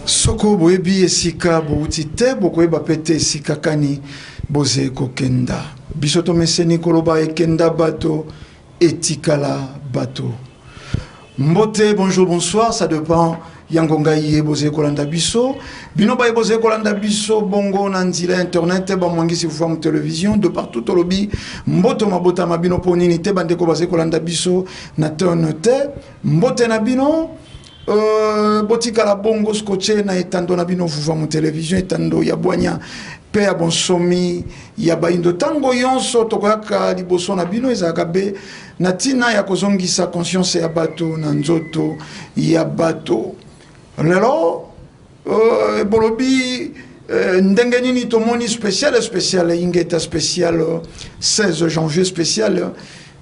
Soko boyebi esika bowuti te, bokoyeba mpe te esika kani boze kokenda. Biso tomeseni koloba ekenda bato, etikala bato. Mbote, bonjour, bonsoir, ça dépend ya ngonga ye bozali kolanda biso. Bino baye bozali kolanda biso bongo na nzela ya internet, bamwangisi Vuvamu Télévision de partout, tolobi mboto mabotama bino mpo nini te. Bandeko bazali kolanda biso na tone te, mbote na bino. Botikala bongo scotché na etando na bino Vuvamu Télévision, etando ya bwanya mpe ya bonsomi ya bayindo. Ntango nyonso tokoyaka liboso na bino, ezalaka be na ntina ya kozongisa conscience ya bato na nzoto ya bato. Lelo bolobi ndenge nini tomoni spécial, spécial ingeta, spécial 16 janvier, spécial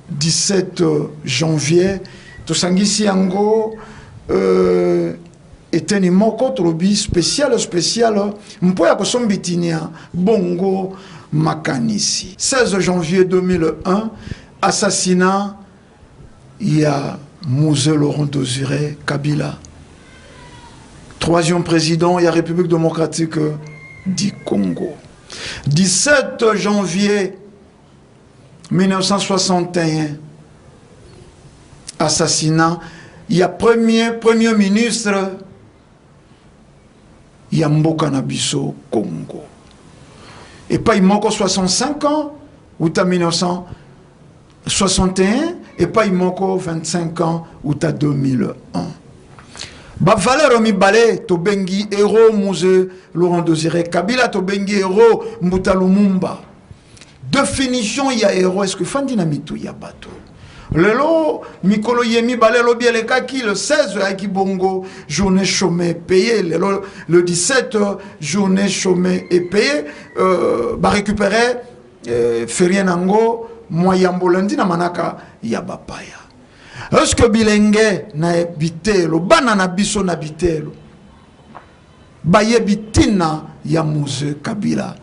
17 janvier, tosangisi yango eteni moko. Tolobi spécial, spécial mpo ya kosombitinia bongo makanisi. 16 janvier 2001, assassinat ya Mzee Laurent Désiré Kabila, troisième président ya République démocratique du Congo. 17 janvier 1961, assassinat ya premier ministre ya mboka na biso Congo. Epai moko 65 ans uta 1961, epai moko 25 ans uta 2001. Bavaleur mibale: tobengi héros Mzee Laurent Désiré Kabila, tobengi héros Mbuta Lumumba. Définition ya héros, est-ce que fandi na mitu ya bato lelo? Mikolo ye mibale, elobi elekaki, le 16 oyaki bongo journée chômé payé, lelo le 17, journée chômé et payé. Barécupéré férié nango mwa yambo lundi na manaka ya bapaya. Est ce que bilenge na bitelo, bana na biso na bitelo, bayebi ntina ya Mzee Kabila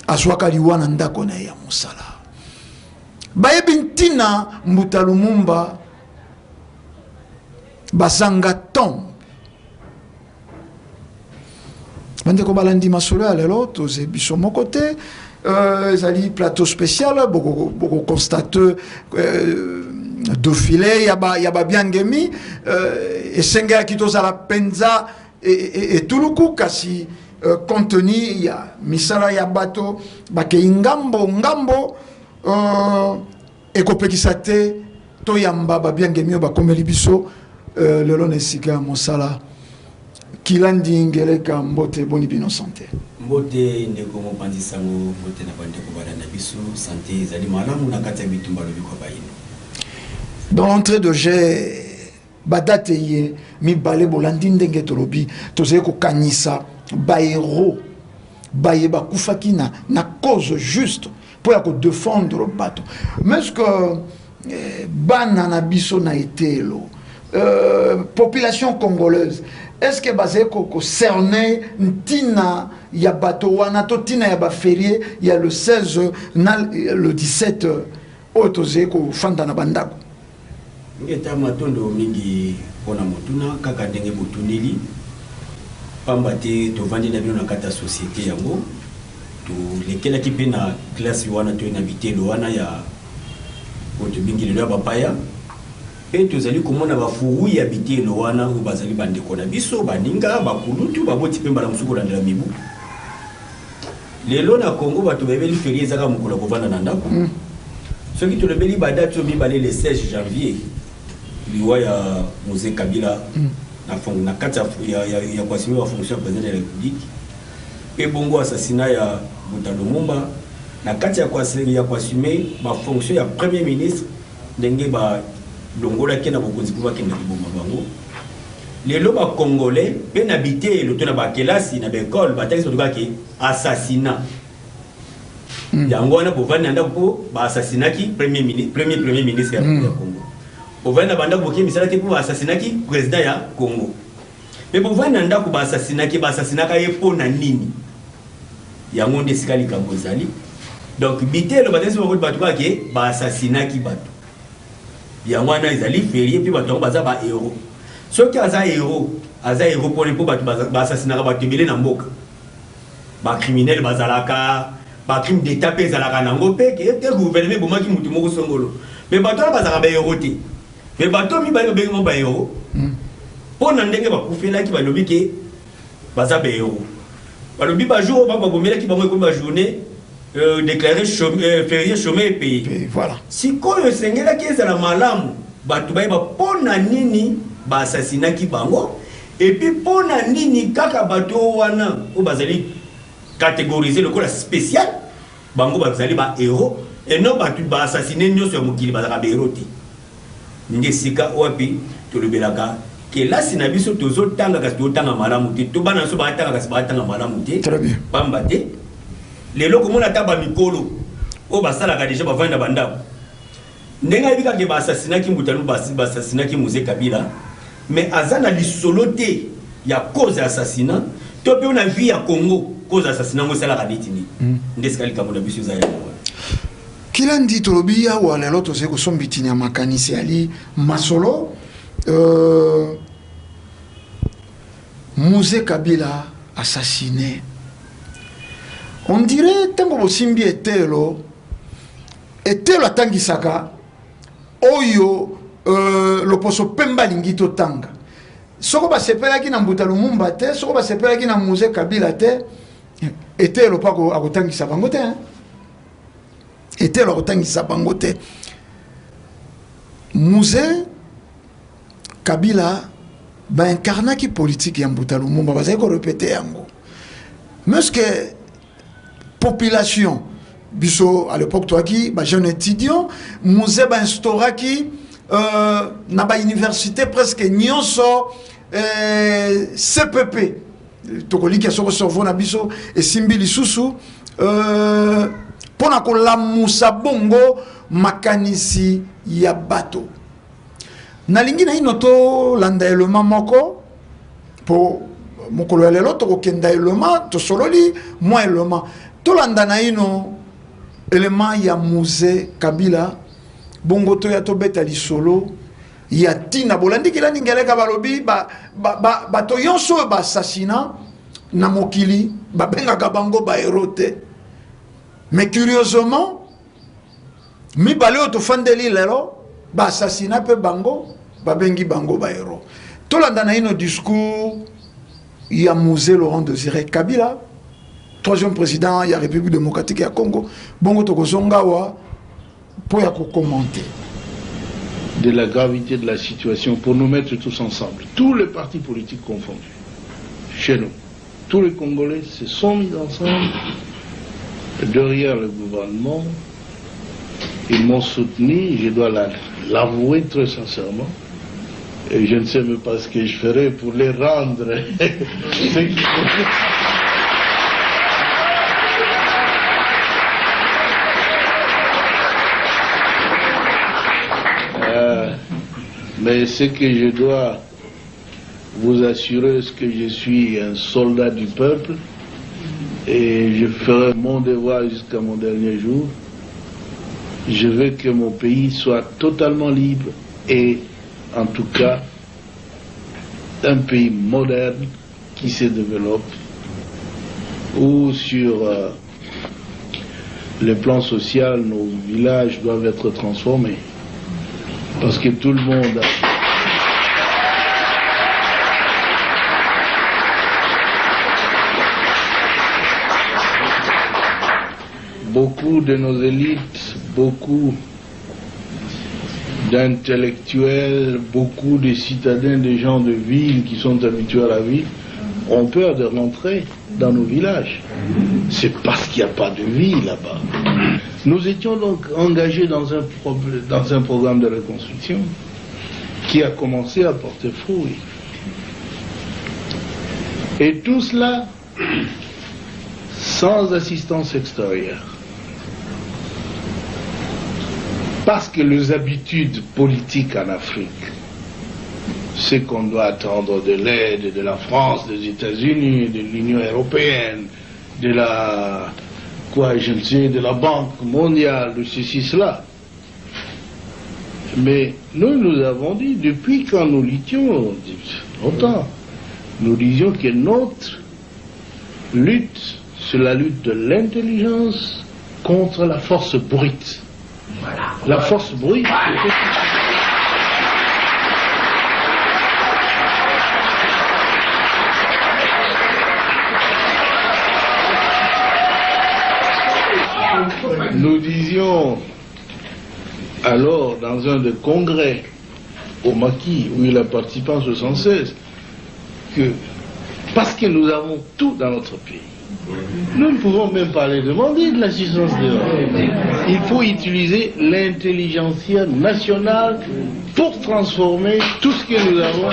azwaka liwa na ndako na ye ya mosala? Bayebi ntina Mbuta Lumumba bazanga tombe? Bandeko balandi masolo ya lelo, toze biso moko te. Ezali plateau spécial. Bokoconstate défilé ya babiangemi. Esengelaki tozala mpenza etuluku, kasi contenu ya misala ya bato bakei ngambo ngambo ekopekisa te toyamba babiangemi oyo bakomeli biso lelo na esika ya mosala. Kilandi Ngeleka, mbote, boni bino, santé? Mbote ndeko mopanzi sango, mbote na bandeko balanda biso. Santé ezali malamu na kati ya bitumba lobiko bayino. Dans l'entrée de jeu, badate ye mibale, bolandi ndenge tolobi tozali kokanisa bahéros baye bakufaki na cause juste mpo ya kodéfendre bato. Mais ce que bana na biso na etelo, population congolaise, est ce que bazali kocerne ntina ya bato wana to ntina ya baférié ya le 16 na le 17 oyo tozali kofanda na bandako? Ngeta, matondo mingi mpona motuna. Kaka ndenge botuneli, pamba te tovandi na bino na kati ya société yango, tolekelaki mpe na classe wana to na bitelo wana ya oyo tobengi lelo ya bapaya, mpe tozali komona bafuru ya bitelo wana oyo bazali bandeko na biso, baninga, bakulutu, baboti mpe mbala mosusu kolandela mibu. Lelo na Congo, bato bayebeli férié ezaka mokolo ya kovanda na ndako. Soki tolobeli badate oyo mibale, le 16 janvier, liwa ya Mzee Kabila na kati ya koassumer bafonction ya président de la République, mpe bongo assassinat ya Mbuta Lumumba na kati ya koassumer bafonction ya premier ministre, ndenge balongolaki na bokonzi mpo bakende koboma bango. Lelo bacongolais mpe na biteyelo to na bakelasi, na baekole, batangisi bato kaka assassinat. Yango wana bovandi na ndako mpo baassassinaki premier ministre ya Congo. Bovandi na bandako, bokie misala te mpo baassassinaki président ya Congo. Mpe bovandi na ndako, baassassinaki, baassassinaka ye mpo na nini? Yango nde esika likambo ezali. Donc bitelo batangisi bango bato kaka ke baassassinaki bato. Yango wana ezali ferie mpe bato yango baza ba héros. Soki aza héros, aza héros mpona mpo bato baassassinaka bato ebele na mboka, bacriminel bazalaka, bacrime d'état mpe ezalaka nango mpe ke te gouvernement ebomaki motu moko songolo, mais bato wana bazalaka bahéros te. Mais bato mibale babengi bango bahéros mpo na ndenge bakufelaki. Balobi ke baza bahéros, balobi bajour oyo babomelaki bango ekomi bajournée déclaré férié, chômé et payé. Voilà. Sikoyo esengelaki ezala malamu bato bayeba mpo na nini baassassinaki bango, et puis mpo na nini kaka bato wana oyo bazali catégorisé lokola spécial, bango bazali bahéros, eno bato baassassine nyonso ya mokili bazalaka bahéros te. Nde esika wapi tolobelaka kelasi na biso tozotanga, kasi tozotanga malamu te, to bana biso baatanga, kasi baatanga malamu te. Très bien. Pamba te lelo komona ata bamikolo oyo basalaka déjà, bavandi na bandako, ndenge ayebi kaka baassassinaki Mbutanu, baassassinaki Mzee Kabila, mais aza na lisolo te ya cause ya assassinat to mpe na vie ya Congo, cause ya assassinat yango esalaka neti nini. Nde esika likambo na biso eza yango wana. Kilandi, tolobi awa lelo tozali kosomba bitini ya makanisi ali masolo Mzee Kabila assassiné. On dirait ntango bosimbi etelo, etelo atangisaka oyo loposo pembe alingi totanga. Soko basepelaki na Mbuta Lumumba te, soko basepelaki na Mzee Kabila te, etelo mpo akotangisa bango te, hein? Etelo akotangisa bango te. Mzee Kabila baincarnaki politique ya Mbuta Lumumba, bazali korépéter yango. Mais que population biso à l'époque toaki bajeune étudiant, Mzee bainstauraki na bauniversité presque nyonso CPP. Tokoliki soko cerveau na biso esimbi lisusu mpo na kolamusa bongo makanisi ya bato. Nalingi naino tolanda elema moko mpo mokolo ya lelo tokokenda elema, tosololi mwa elema. Tolanda naino elema ya Mzee Kabila, bongo toya tobeta lisolo ya ntina. Bolandikila ningeleka, balobi bato ba, ba, nyonso oyo baassassinat na mokili babengaka bango bahéros te. Mais curieusement, mibale oyo tofandeli lelo, baassassinat mpe bango babengi bango bahéros. Tolanda naino discours ya Mzee Laurent Désiré Kabila, troisième président ya République démocratique ya Congo, bongo tokozonga awa mpo ya kocommenter. De la gravité de la situation pour nous mettre tous ensemble, tous les partis politiques confondus, chez nous. Tous les Congolais se sont mis ensemble derrière le gouvernement. Ils m'ont soutenu, je dois l'avouer très sincèrement. Et je ne sais même pas ce que je ferai pour les rendre ce qu'ils. Mais ce que je dois vous assurer, c'est que je suis un soldat du peuple et je ferai mon devoir jusqu'à mon dernier jour. Je veux que mon pays soit totalement libre et en tout cas un pays moderne qui se développe, où sur le plan social, nos villages doivent être transformés. Parce que tout le monde a. Beaucoup de nos élites, beaucoup d'intellectuels, beaucoup de citadins, de gens de ville qui sont habitués à la ville, ont peur de rentrer dans nos villages. C'est parce qu'il n'y a pas de vie là-bas. Nous étions donc engagés dans un programme de reconstruction qui a commencé à porter fruit. Et tout cela sans assistance extérieure. Parce que les habitudes politiques en Afrique, c'est qu'on doit attendre de l'aide de la France, des États-Unis, de l'Union européenne, de la, quoi, je ne sais, de la Banque mondiale, de ceci, cela. Mais nous, nous avons dit, depuis quand nous luttions, longtemps, nous disions que notre lutte, c'est la lutte de l'intelligence contre la force brute. La force brute. Nous disions alors dans un des congrès au Maquis, où il a participé en 1976, que parce que nous avons tout dans notre pays, nous ne pouvons même pas aller demander de l'assistance dehors. Il faut utiliser l'intelligentsia nationale pour transformer tout ce que nous avons.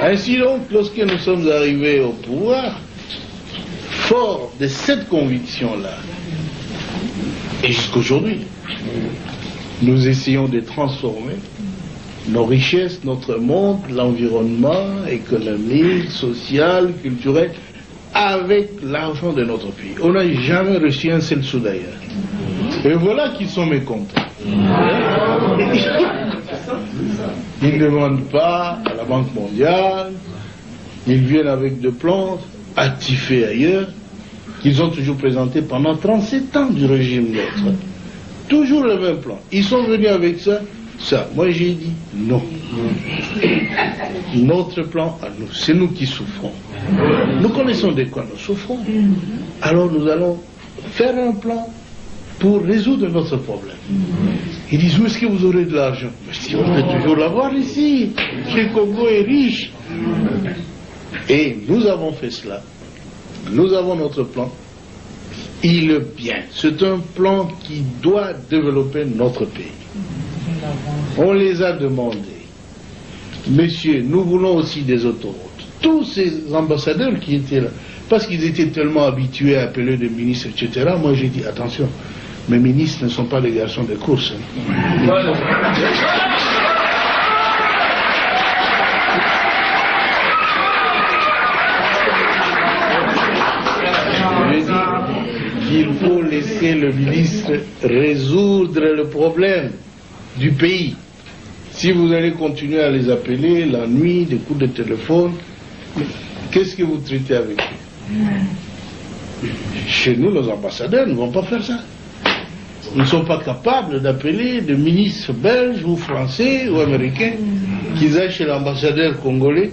Ainsi donc, lorsque nous sommes arrivés au pouvoir, fort de cette conviction-là, et jusqu'aujourd'hui, nous essayons de transformer nos richesses, notre monde, l'environnement économique, social, culturel, avec l'argent de notre pays. On n'a jamais reçu un seul sou d'ailleurs. Et voilà qu'ils sont mécontents. Ils ne demandent pas à la Banque mondiale, ils viennent avec des plans attifés ailleurs, qu'ils ont toujours présentés pendant 37 ans du régime neutre. Toujours le même plan. Ils sont venus avec ça, ça. Moi j'ai dit non. Notre plan à nous, c'est nous qui souffrons. Nous connaissons de quoi nous souffrons. Alors nous allons faire un plan pour résoudre notre problème. Ils disent, où est-ce que vous aurez de l'argent? Je dis, on peut toujours l'avoir ici. Le Congo est riche. Et nous avons fait cela. Nous avons notre plan. Il est bien. C'est un plan qui doit développer notre pays. On les a demandé. Messieurs, nous voulons aussi des autoroutes. Tous ces ambassadeurs qui étaient là, parce qu'ils étaient tellement habitués à appeler des ministres, etc. Moi, j'ai dit, attention, mes ministres ne sont pas des garçons de course. J'ai dit qu'il faut laisser le ministre résoudre le problème du pays. Si vous allez continuer à les appeler la nuit, des coups de téléphone, qu'est-ce que vous traitez avec eux? Chez nous, nos ambassadeurs ne vont pas faire ça. Ils ne sont pas capables d'appeler des ministres belges ou français ou américains qu'ils aillent chez l'ambassadeur congolais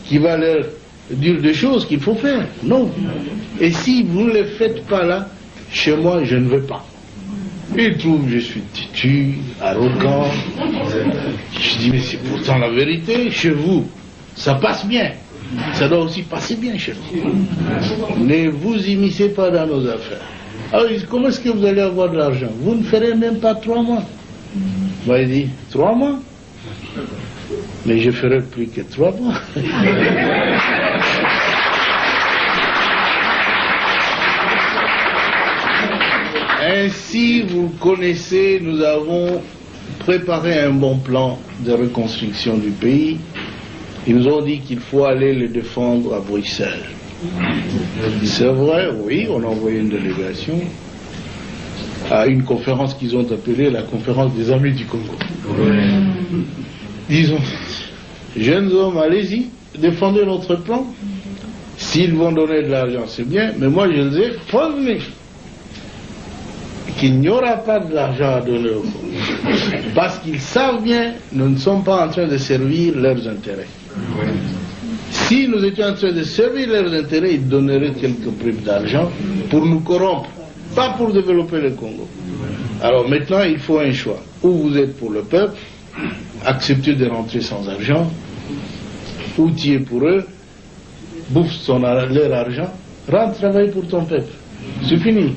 qui va leur dire des choses qu'il faut faire. Non. Et si vous ne les faites pas là, chez moi, je ne veux pas. Ils trouvent que je suis têtu, arrogant. Je dis, mais c'est pourtant la vérité. Chez vous, ça passe bien. Ça doit aussi passer bien chez vous. Ne vous immiscez pas dans nos affaires. Alors, ils disent, comment est-ce que vous allez avoir de l'argent? Vous ne ferez même pas 3 mois. Moi, il dit, 3 mois? Mais je ferai plus que 3 mois. Ainsi, vous connaissez, nous avons préparé un bon plan de reconstruction du pays. Ils nous ont dit qu'il faut aller le défendre à Bruxelles. C'est vrai, oui, on a envoyé une délégation à une conférence qu'ils ont appelée la conférence des amis du Congo. Disons, jeunes hommes, allez-y, défendez notre plan. S'ils vont donner de l'argent, c'est bien, mais moi je les ai prévenus qu'il n'y aura pas de l'argent à donner au Congo. Parce qu'ils savent bien, nous ne sommes pas en train de servir leurs intérêts. Si nous étions en train de servir leurs intérêts, ils donneraient quelques primes d'argent pour nous corrompre, pas pour développer le Congo. Alors maintenant, il faut un choix. Ou vous êtes pour le peuple, acceptez de rentrer sans argent, ou tu es pour eux, bouffe leur argent, rentre travailler pour ton peuple. C'est fini.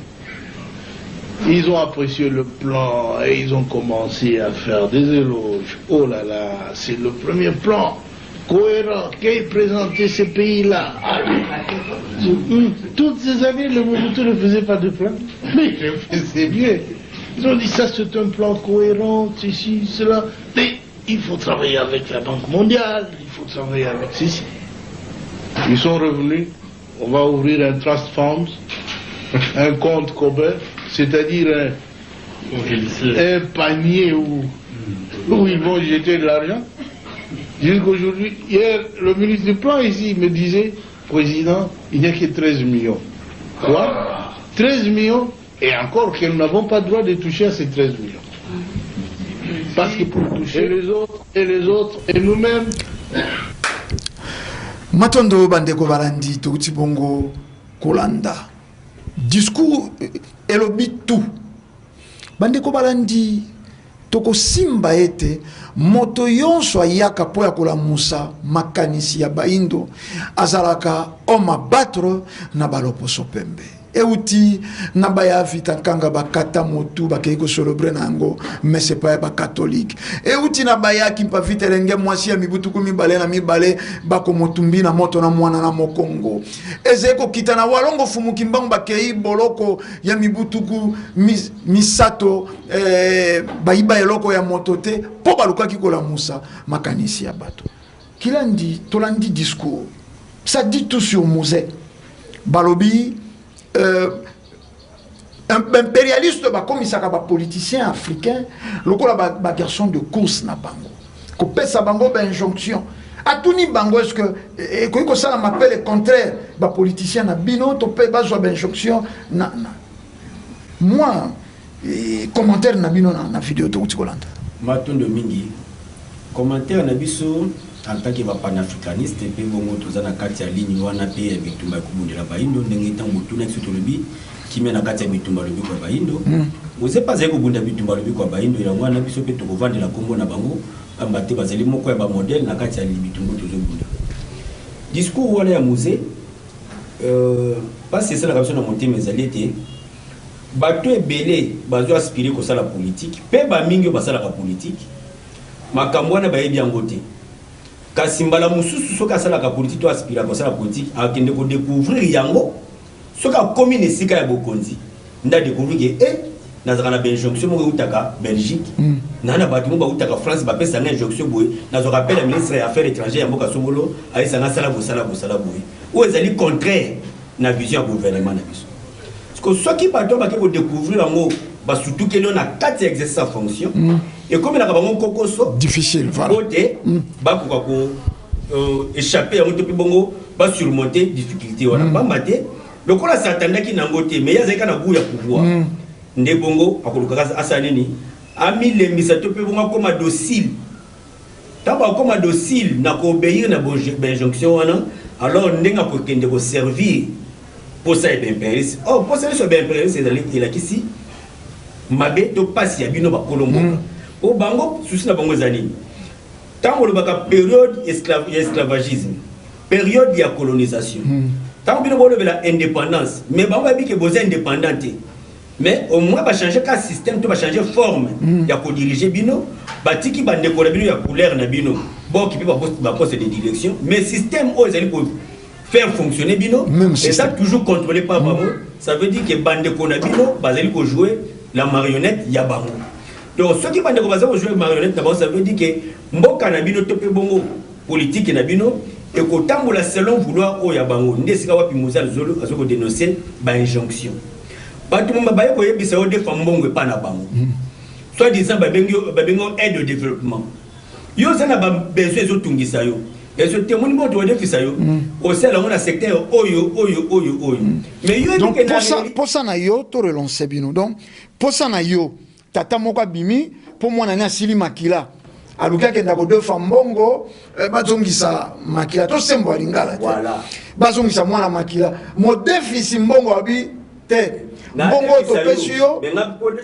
Ils ont apprécié le plan et ils ont commencé à faire des éloges. Oh là là, c'est le premier plan cohérent qu'ait présenté ce pays-là. Toutes ces années, le Mobutu ne faisait pas de plan, mais il le faisait bien. Ils ont dit ça, c'est un plan cohérent, ceci, cela. Mais il faut travailler avec la Banque mondiale, il faut travailler avec ceci. Ils sont revenus On va ouvrir un trust fund, un compte commun, c'est-à-dire un panier où ils vont jeter de l'argent. Jusqu'aujourd'hui, hier, le ministre du Plan ici me disait, Président, il n'y a que 13 millions. Quoi? 13 millions? Et encore que nous n'avons pas le droit de toucher à ces 13 millions. Parce que pour toucher les autres, et les autres, et nous-mêmes. Matondo bandeko balandi, touti bongo kolanda discours elobi tout. Bandeko balandi, tokosimba ete moto nyonso ayaka mpo ya kolamusa makanisi ya baindo azalaka homme à battre na baloposo pembe. Euti na baya vita nkanga, bakata motu, bakei kocélébrer na yango messe epai ya bacatholique. Euti na baya Kimpa Vita, elenge mwasi ya mibutuku 22, bakomotumbi na moto na mwana na mokongo. Ezali kokita na Walongo Fumuki Mbangu, bakei boloko ya mibutuku 3, bayiba eloko ya moto te mpo balukaki kolamusa makanisi ya bato. Kilandi, tolandi discours, ça dit tout sur Mzee. Balobi impérialiste bakomisaka bapoliticien africain lokola bagarçon de course na bango, kopesa bango bainjonction. Atuni bango: est ce que ekoki kosalama mpe le contraire, bapoliticien na bino to mpe bazwa bainjonction na moi? Commentaire na bino na video tokuti kolanda. Matondo mingi. Commentaire na biso en tant que bapanafricaniste, mpe bongo toza na kati ya ligne wana mpe ya bitumba ya kobundela bayindo, ndenge ntango botuna biso, tolobi kimia na kati ya bitumba lobiko ya bayindo. Mzee mpe azali kobunda bitumba lobiko ya bayindo. Yango wana biso mpe tokovandela nkombo na bango, pamba te bazali moko ya bamodèle na kati ya bitumba tozobunda. Discours wana ya Mzee, mpasi esalaka biso na motema ezali ete bato ebele bazo aspirer kosala politike, mpe bamingi oyo basalaka politike, makambo wana bayebi yango te. Kasi mbala mosusu soki asalaka politike to aspira kosala politike, akende kodécouvrir yango soki akomi na esika ya bokonzi, nde adécouvrir ke e nazalaka na bainjonction moko eutaka Belgique, na bato moko bautaka France, bapesanga injonction boye, nazwaka appel ya ministre ya Affaires étrangère ya mboka songolo, ayesanga asala bosala bosala boye, oyo ezali contraire na vision ya gouvernement na biso. Parce que soki bato oyo bake kodécouvrir yango, basutukeli oyo na kati ya exercice ya fonction, ekomelaka bango nkokoso. Difficile, voilà. Po te bakoka ko échapper yango to mpe bongo basurmonter difficulté wana, pamba te lokola s'attendaki nango te, mais ye azalaki na goût ya pouvoir, nde bongo akolukaka asala nini, amilembisa to mpe bongo akóma docile. Ntango akóma docile na koobéir na bainjonction wana, alors ndenge akokende koservir posa ya baimpérialiste. Or posa nyonso ya baimpérialiste ezali elakisi mabe to pasi ya bino bakolo mboka. Po bango, souci na bango eza nini? Ntango olobaka période ya esclavagisme, période ya colonisation, ntango bino bolobela indépendance, mais bango bayebi ke boza indépendant te, mais au moins bachange ka système to bachange forme ya kodirige bino, batiki bandeko na bino ya couleur na bino baokipe baposte de direction, mais système oyo ezali ko faire fonctionner bino Même eza système. toujours contrôlé par bango. Ça veut dire que bandeko na bino bazali kojouer la marionnette ya bango. Donc soki bandeko baza kojouer marionnette na bango, ça veut dire que mboka na bino to mpe bongo politique na bino ekotambola selon vouloir oyo ya bango. Nde esika wapi Mzee azo kodénoncer bainjonction. Bato moma baye koyebisa yo defa mbongo epa na bango, soit disant babengi yo aide au développement. Yo oza na babesoin ezotungisa yo, ezo te omoni bongo tokodefisa yo, osala yango na secteur oyo, oyo, oyo, oyo, mais yo Donc yebi ke na posa na yo to relance bino. Donc posa na yo, tata moko abimi mpo mwana ne asili makila, aluki akenda kodefa mbongo, bazongisa makila to sembo ya lingala te. Bazongisa mwana makila, modefisi mbongo abi te, mbongo oyo topesi yo,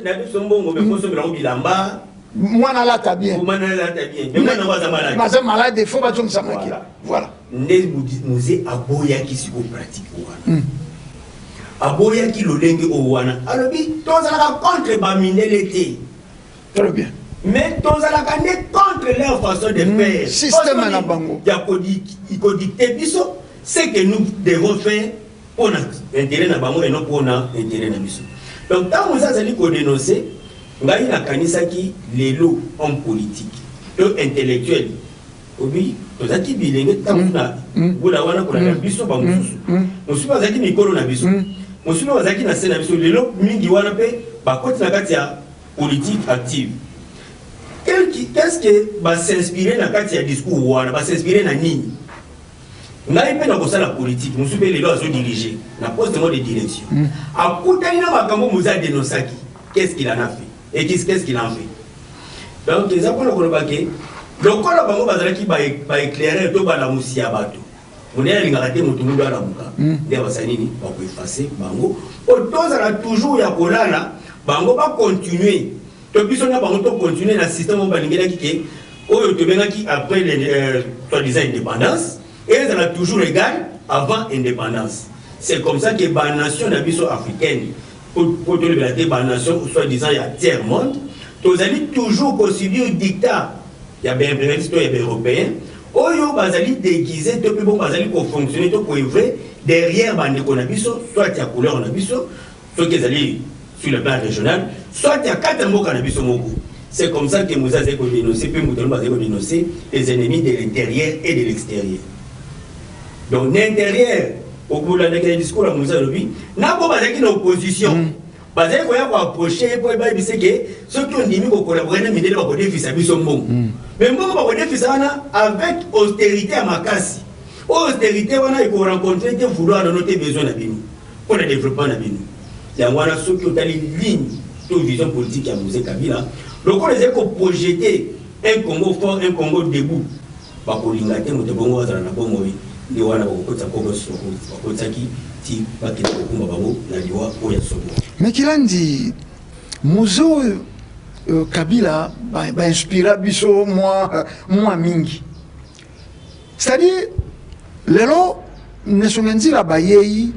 na biso mbongo, me kosombela yango bilamba. Mwana alata bien. Mwana alata bien, mais mwana yango aza malade. Aza malade, faut bazongisa makila, voilà. Nde Mzee aboyaki sikoyo pratique wana, aboyaki lolenge oyo wana. Alobi tozalaka contre bamindele te. Très bien. Mais tozalaka nde contre leur façon de faire. Système na bango. Ya kodicter biso ce que nous devons faire mpona intérêt na bango et non mpona intérêt na biso. Donc ntango oza azali kodénoncer, ngai nakanisaki lelo homme politique to intellectuel obi Tozalaki bilenge ntango na mbula wana kolanda biso. Bamosusu mosusu bazalaki mikolo na biso, mosusu mpe bazalaki na se na biso. Lelo mingi wana mpe bakoti na kati ya politique active. Qu'est-ce que bas'inspire na kati ya discours wana? Bas'inspire na nini? Ngai mpe na kosala politique, mosusu mpe lelo azodirige na poste moko de direction, akutani na makambo Mzee adénonçaki. Qu'est-ce qu'il en a fait et qu'est-ce qu'il en fait? Donc eza mpona koloba ke lokola bango bazalaki baéclaireur to balamusi ya bato, monene alingaka te moto mundu alamuka, nde basali nini? Bakoeffacer bango po tozala toujours ya kolala. Bango bacontinue to biso na bango tocontinue na système oyo balingelaki ke oyo tobengaki après le soi-disant indépendance ezala toujours égal avant indépendance. C'est comme ça que banation na biso africaine, po tolobela te banation soi-disant ya tiers monde, tozali toujours kosubir dictat ya baimpérialiste to ya baeuropéen oyo bazali déguisé to mpe bongo bazali kofonctionner to koœuvrer derrière bandeko na biso, soit ya couleur na biso soki ezali sur le plan régional, soit ya kati ya mboka na biso moko. C'est comme ça que Mzee azali kodénoncer mpe moto azali kodénoncer les ennemis de l'intérieur et de l'extérieur. Donc na intérieur, okolandaki na discours ya Mzee, alobi na bo bazalaki na opposition, bazali koya koapprocher ye mpo bayebise ke soki ondimi kocollaborer na mindele, bakodefisa biso mbongo. Mais mbongo bakodefisa wana avec austérité ya makasi, oyo austérité wana ekorencontrer te vouloir nano te besoin na bino mpo na développement na bino. Yango wana, soki otali ligne to vision politique ya Mzee Kabila, lokola ezali koprojeter un Congo fort, un Congo debout, bakolinga te moto bongo azala na bomoi. Nde wana bakokotisa kokoso, bakotisaki ti bakende kokumba bango na liwa oyo ya somo. Mais Kilandi, Mzee oyo Kabila bainspira biso mwa mingi, c'est-à-dire lelo nesonge nzila bayei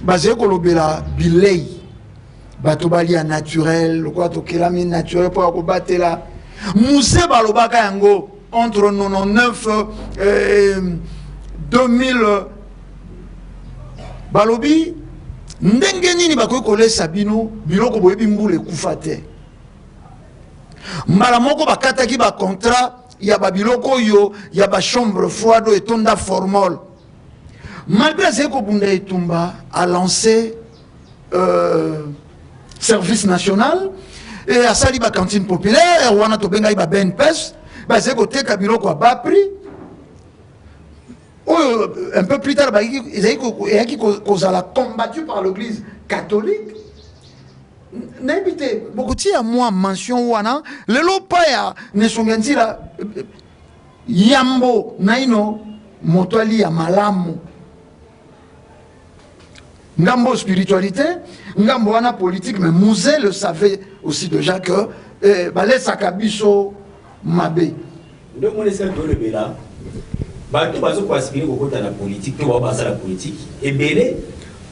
bazali kolobela bilei, bato balia naturel lokola tokelami naturel mpo ya kobatela. Mzee balobaka yango entre 99 2000. Balobi ndenge nini bakoki kolesa bino biloko boyebi mbula ekufa te? Mbala moko bakataki bacontrat ya babiloko oyo ya bachambre froide oyo etonda formol. Malgré azali kobunda etumba, alancé service national e asali bacantine populaire wana tobengaki ba BNPS, bazali koteka biloko ya bas prix oyo un peu plus tard ezali eyaki kozala combattu par l'Église catholique. Nayebi te bokotia mwa mention wana lelo pa ya nesonga nzila yambo naino moto alia malamu. Ngambo spiritualité, ngambo wana politique, mais Mzee le savait aussi déjà que balesaka biso mabe. Nde omoni esika tolobela bato bazokoaspirer kokota na politique to bao basala politique ebele,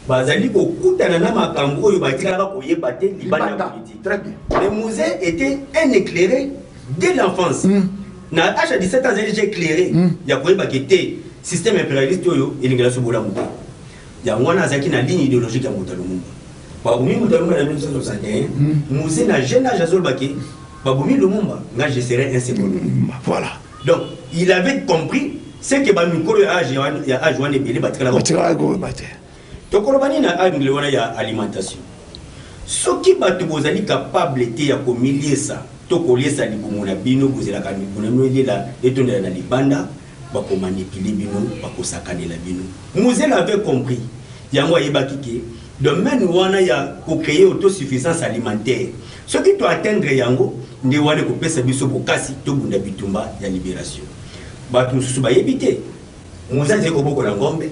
bazali kokutana na makambo oyo batikalaka koyeba te libanda ya politique. Très bien. Mais Mzee était un éclairé dès l'enfance. Na âge ya 17 ans, azali déjà éclairé ya koyebaki te système impérialiste oyo elingela so bolamu te. Yango wana azalaki na ligne idéologique ya moto ya Lumumba. Babomi moto ya Lumumba na 1961. Mzee na jeune âge azolobaki: babomi Lumumba, nga je serai un second Lumumba. Donc il avait compris ce que bamikolo ya âge wana ebele batikalaka. Batikalaka koyeba te. Tokoloba nini na angle wana ya alimentation? Soki bato bozali capable te ya komiliesa to koliesa libumu na bino, bozelaka libumu na bino elela etondela na libanda, bakomanipuler bino, bakosakanela bino. Mzee avait compris yango, ayebaki ke domaine wana ya kocréer autosuffisance alimentaire, soki toatteindre yango, nde wana ekopesa biso bokasi tobunda bitumba ya libération. Bato mosusu bayebi te, Mzee azali kobokola ngombe,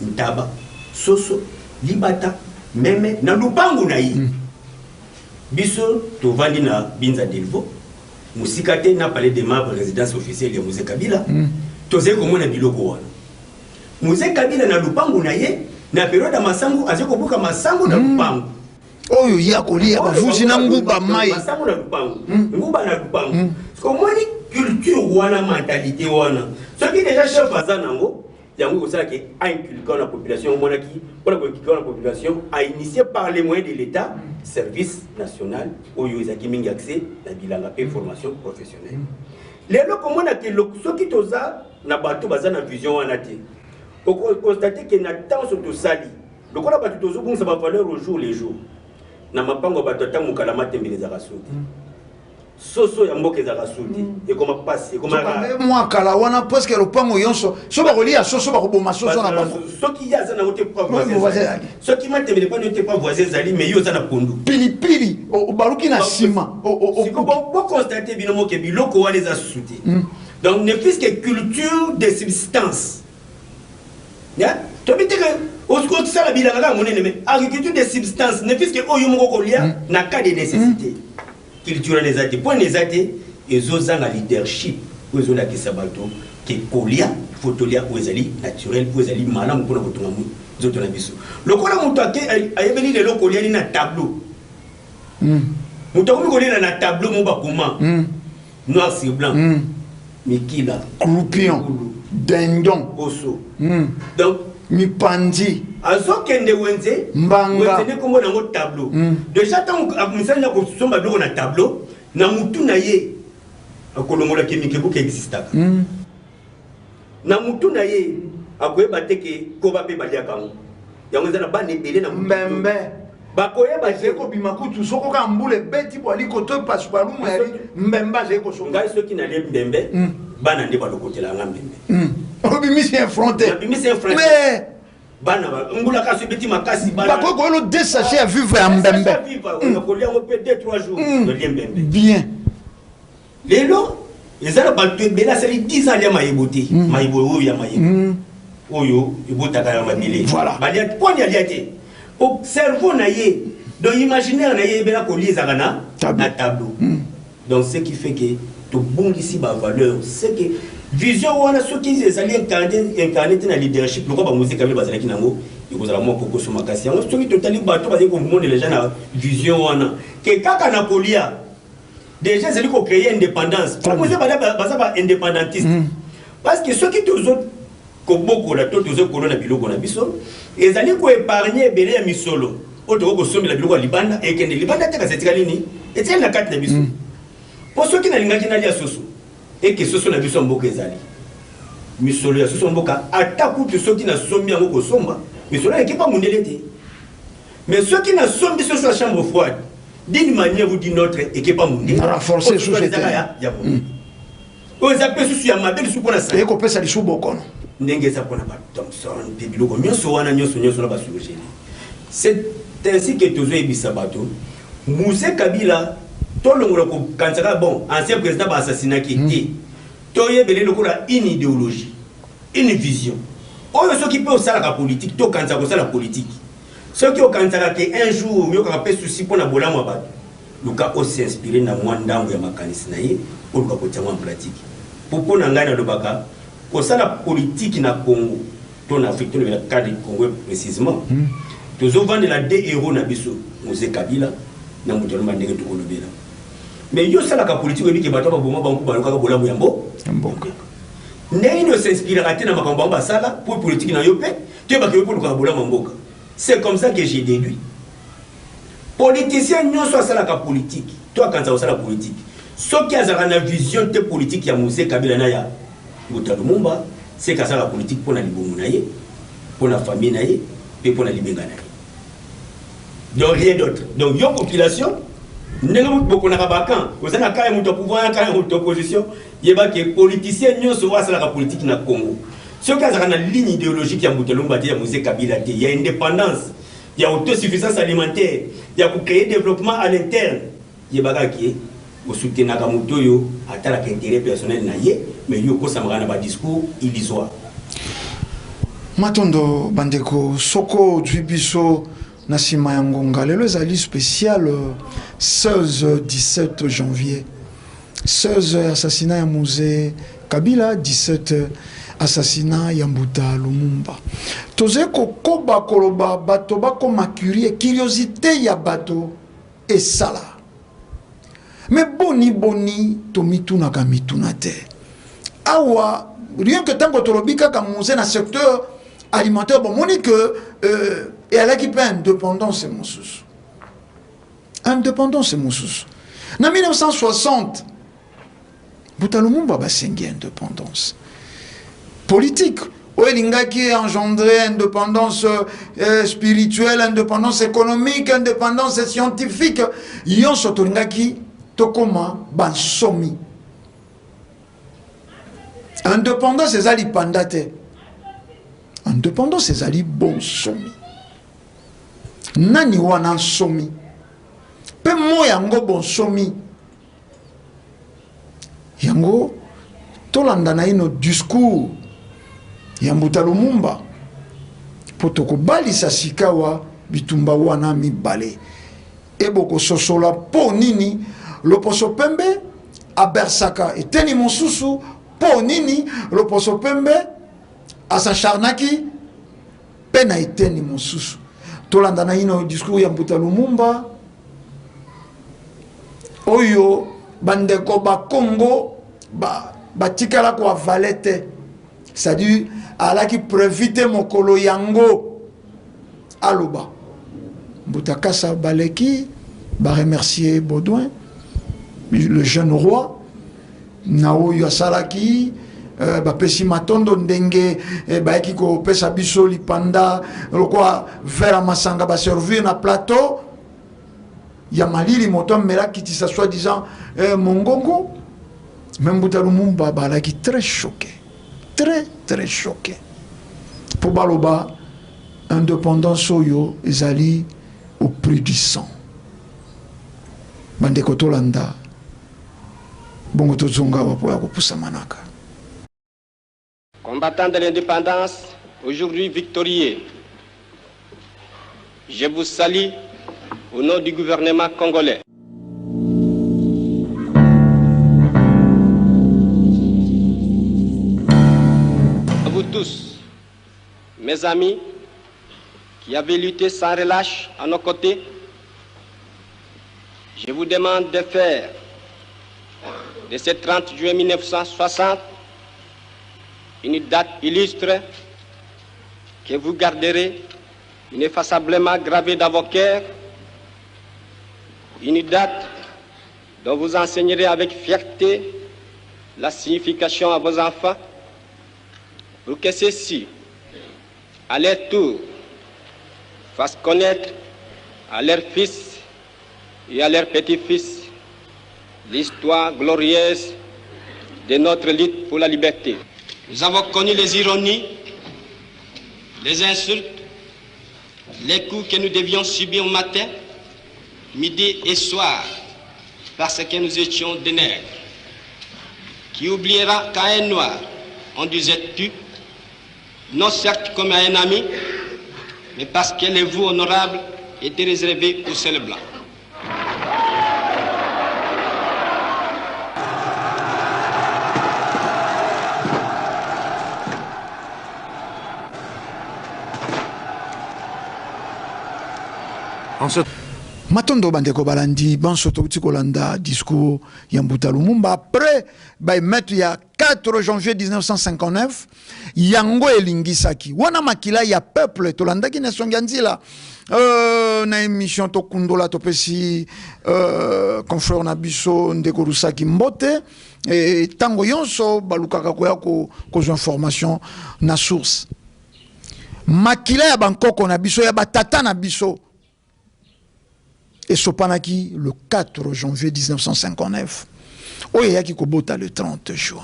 ntaba, soso, libata, meme na lupangu na ye. Biso tovandi na Binza Delvaux, mosika te na Palais de Marbre, résidence officielle ya Mzee Kabila. Tozali komona biloko wana. Mzee Kabila na lupangu na ye, na période ya masangu, azali kobuka masangu na lupangu. Oyo ye akolia, bavuzi na nguba mai. Masangu na lupangu, nguba na lupangu. Omoni culture wana, mentalité wana, soki déjà chef aza nango, yango ekosalaki ainculquer na population. Omonaki mpona koinculquer na population, ainitié par les moyens de l'État service national oyo ezalaki mingi accès na bilanga mpe formation professionnelle. Lelo komonaki soki toza na bato baza na vision wana te. Okoconstate ke na ntanso tosali lokola bato tozobungisa bavaleur au jour le jour. Na mapango ya bato, ata mokala matembele ezalaka so te, soso ya mboka ezalaka so te, ekoma pasi, ekoma rare. Mwa kala wana, presque lopango nyonso so bakolia soso, bakoboma soso na bango. Soki ye aza nango te, pa voisin voisin ezali. Ezali. Soki matembele pani te, pa voisin ezali, mais yo oza na pondu. Pilipili obaluki na nsima. Siko boconstate bino moke, biloko wana eza susu te. Donc ne fût que culture de subsistance. Ya, toyebi te ke osala bilanga kaka monene, mais agriculture de subsistance, ne fût que oyo moko kolia na cas de nécessité, culture wana eza te. Mpo wana eza te, ezozanga leadership oyo ezolakisa bato ke kolia, faut tolia oyo ezali naturel, oyo ezali malamu mpona kotonga nzoto na biso. Lokola moto ayebeli lelo kolia nini na tableau, moto akomi kolela na tableau mo bakoma noir sur blanc, mikila, croupion, dindon, oso. Donc mipandi. Azokende wenze. Mbanga. Wenze nde kombo nango tableau. Déjà ntango misali na kosomba biloko na tableau na mutu na ye, akolongolaki mikebuka existaka na mutu na ye, akoyeba te ke koba mpe baliaka yango. Yango eza na bana ebele na mutu. Mbembe. Bakoyeba te. Ezali kobima kutu soko kaka mbula ebeti, bwali koto epasu balumu yali mbembe azali kosonga. Ngai soki nalie mbembe, bana nde balokotela nga mbembe. Obimisi un front te. Nabimisi un front. Mais bana mbula kasi ebeti makasi, bana bakoki koyelo deux sachet ya vivre ya mbembe. Kolia yango mpe 2 3 jours, nolie mbembe. Bien. Lelo eza na bato ebele asali 10 ans alia mayebo te, mayebo oyo ya mayebo oyo ebotaka ya mabele. Balia poni alia te po cerveau na ye, donc imaginaire na ye ebela kolia ezalaka na Tableau. Na tableau. Donc ce qui fait que tobungisi bavaleur, c'est que vision wana soki ezali incarné te na leadership lokola bamzee Kabila bazalaki nango, ekozala mwa kokoso makasi. Yango soki totali bato bazali komonela deja na vision wana ke kaka na kolia, déjà ezali kocréer indépendance. Bamzee baza ba indépendantiste, parce que soki tozo kobokola to tozo kolona biloko na biso, ezali koépargne ebele ya misolo oyo tokoki kosombela biloko ya libanda. Ekende libanda te, kasi etikali nini? Etikali na kati na biso. Mpo soki nalingaki nalia soso, eke soso na biso ya mboka ezali misolo ya soso ya mboka, ata kutu soki nasombi yango, kosomba misolo ekepa mondele te. Mais soki nasombi soso ya chambre froide, d'une manière ou d'une autre ekepa mondele. Renforcer Oyo soso susu te. ezaka ya mondele, oyo eza mpe susu ya mabe lisusu mpona santé. Ekopesa lisu bokono. Ndenge eza mpona bathomson mpe biloko nyonso wana, nyonso nyonso na basurgelés. C'est ainsi que tozoyebisa bato, Mzee Kabila, tolongola kokanisa kaka bon, ancien président baassassinaki te. Toyebele lokola une idéologie, une vision oyo soki mpe osalaka politique to okanisa kosala politique, soki okanisaka ke un jour oyokaka mpe souci mpona bolamu ya bato, luka os'inspire na mwa ndambo ya makanisi na ye, oluka kotia yango en pratique. Po mpo na ngai, nalobaka kosala politike na Congo to na Afrique, tolobela cadre Congo précisément, tozovandela deux héros na biso, Mzee Kabila na moto alomba ndenge tokolobela. Mais yo osalaka politike, oyebi ke bato baboma bango mpo balukaka bolamu ya mboka. Ndenge nini os'inspiraka te na makambo bango basala mpo politike na yo mpe toyebaka yo mpo olukaka bolamu ya mboka? C'est comme ça que j'ai déduit, politicien nyonso asalaka politike to akanisa kosala politike, soki azalaka na vision te politique ya Mzee Kabila na ya Mbuta Lumumba, seke asalaka politike mpo na libongo na ye, mpo na famille na ye mpe mpo na libenga na ye, donc rien d'autre. Donc yo population, ndenge bokonaka bakan, oza na ka ya moto ya pouvoir, ya ka ya moto ya opposition, yebake politicien nyonso oyo asalaka politike na Congo, soki azalaka na ligne idéologique ya Mbuta Lumumba te, ya Mzee Kabila te, ya indépendance, ya autosuffisance alimentaire, ya kocréer développement à l'interne, yebaka ke osoutenaka moto oyo atalaka intérêt personnel na ye, mais yo okosamaka na badiscours illusoire. Matondo bandeko. Soko ozwi biso na nsima ya ngonga, lelo ezali spécial 16 17 janvier, 16 assassinat ya Mzee Kabila, 17 assassinat ya Mbuta Lumumba. Tozali kokoba koloba, bato bakoma curieux, curiosité ya bato esala. Me boni boni tomitunaka mituna te awa? Rien que ntango tolobi kaka Mzee na secteur alimentaire, bomoni que eyalaki mpe indépendance mosusu, indépendance mosusu na 1960. Mbuta Lumumba basengi indépendance. Politique oyo elingaki engendrer indépendance euh, spirituelle, indépendance économique, indépendance scientifique, yonso tolingaki tokoma bansomi. Indépendance eza lipanda te. Indépendance ezali bonsomi. Nani wana nsomi? Mpe mo yango bonsomi Yango tolanda naino discours ya Mbuta Lumumba mpo tokobalisa sikawa bitumba wana mibale e bokososola mpo nini loposo pembe abersaka eteni mosusu, mpo nini loposo pembe asacharnaki mpe na eteni mosusu. Tolanda naino discours ya Mbuta Lumumba oyo bandeko ba Congo batikala ba koavale te, c'est-à-dire alaki prévu te mokolo yango aloba. Mbuta Kasa baleki ba remercier Baudouin le jeune roi na oyo asalaki euh, bapesi matondo ndenge eh, bayaki kopesa biso lipanda lokola verre ya masanga baservir na plateau ya malili moto amela akitisa soi disant eh, mongongo. Me Mbuta Lumumba balaki très choqué, très très choqué mpo baloba indépendance oyo ezali au prix du sang. Bandeko tolanda bongo tozonga awa mpo ya kopusa manaka. Combattants de l'indépendance, aujourd'hui victorieux, je vous salue au nom du gouvernement congolais. À vous tous, mes amis, qui avez lutté sans relâche à nos côtés, je vous demande de faire de ce 30 juin 1960 une date illustre que vous garderez ineffaçablement gravée dans vos cœurs, une date dont vous enseignerez avec fierté la signification à vos enfants, pour que ceux-ci, à leur tour, fassent connaître à leurs fils et à leurs petits-fils l'histoire glorieuse de notre lutte pour la liberté. Nous avons connu les ironies, les insultes, les coups que nous devions subir matin, midi et soir, parce que nous étions des nègres. Qui oubliera qu'à un noir, on disait tu, non certes comme à un ami, mais parce que les vous honorable était réservé au seul blanc. Matondo bandeko balandi banso, touti kolanda discours ya Mbuta Lumumba après baemeute ya 4 janvier 1959. Yango elingisaki wana makila ya peuple. Tolandaki na esongi ya nzila na émission tokundola, topesi confrère na biso ndeko Rusaki mbote. Ntango nyonso balukaka koya kozwa information na source, makila ya bankoko na biso, ya batata na biso esopanaki le 4 janvier 1959 oyo eyaki kobota le 30 juin.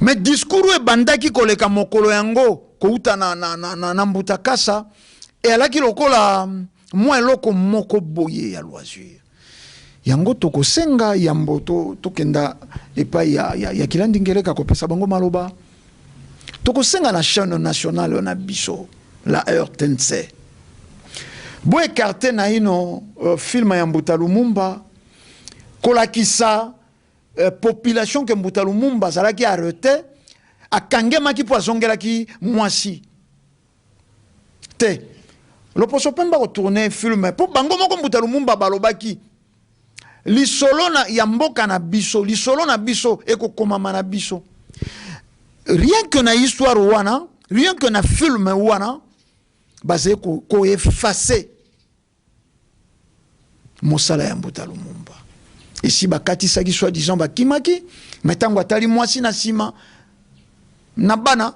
Mais discours oyo ebandaki koleka mokolo yango kouta na Mbuta Kasa eyalaki lokola mwa eloko moko boye ya loisir. Yango tokosenga yambo tokenda epai ya Kilandi Ngeleka kopesa bango maloba, tokosenga na chaîne nationale na biso la RTNC bo écarter naino film ya Mbuta Lumumba kolakisa population ke Mbuta Lumumba azalaki arrêté, akangemaki mpo azongelaki mwasi te. Loposo pembe akotourne film mpo bango moko Mbuta Lumumba balobaki lisolo na, ya mboka na biso, lisolo na biso ekokomama na biso. Rien que na histoire wana, rien que na film wana, bazali koefface mosala ya Mbuta Lumumba. Esi bakatisaki soi-disant bakimaki, mais ntango atali mwasi na nsima. Na bana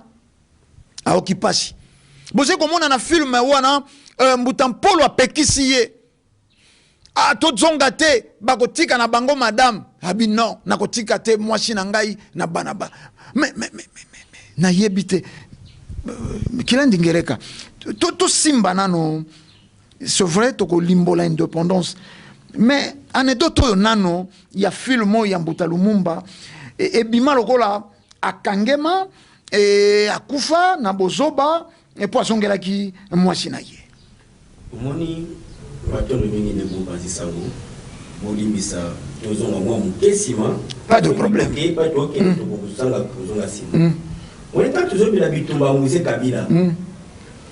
aoki pasi. Bozali komona na film wana Mbuta Mpolo apekisi ye. Ah, tozonga te, bakotika na bango madame. Abi non, nakotika te mwasi na ngai na bana ba. Mais nayebi te. Kilandi Ngeleka. To to simba nano. C'est vrai tokolimbola indépendance. Mais anecdote oyo nano ya film oyo ya Mbuta Lumumba ebima lokola akangema e akufa na bozoba e po azongelaki mwasi na ye. Omoni matondo mingi nde bopanzi sango, bolimbisa tozonga mwa moke nsima. Pas de problème. Ke tokende tokosanga kozonga nsima. Omoni ntango tozobela bitumba ya Mzee Kabila,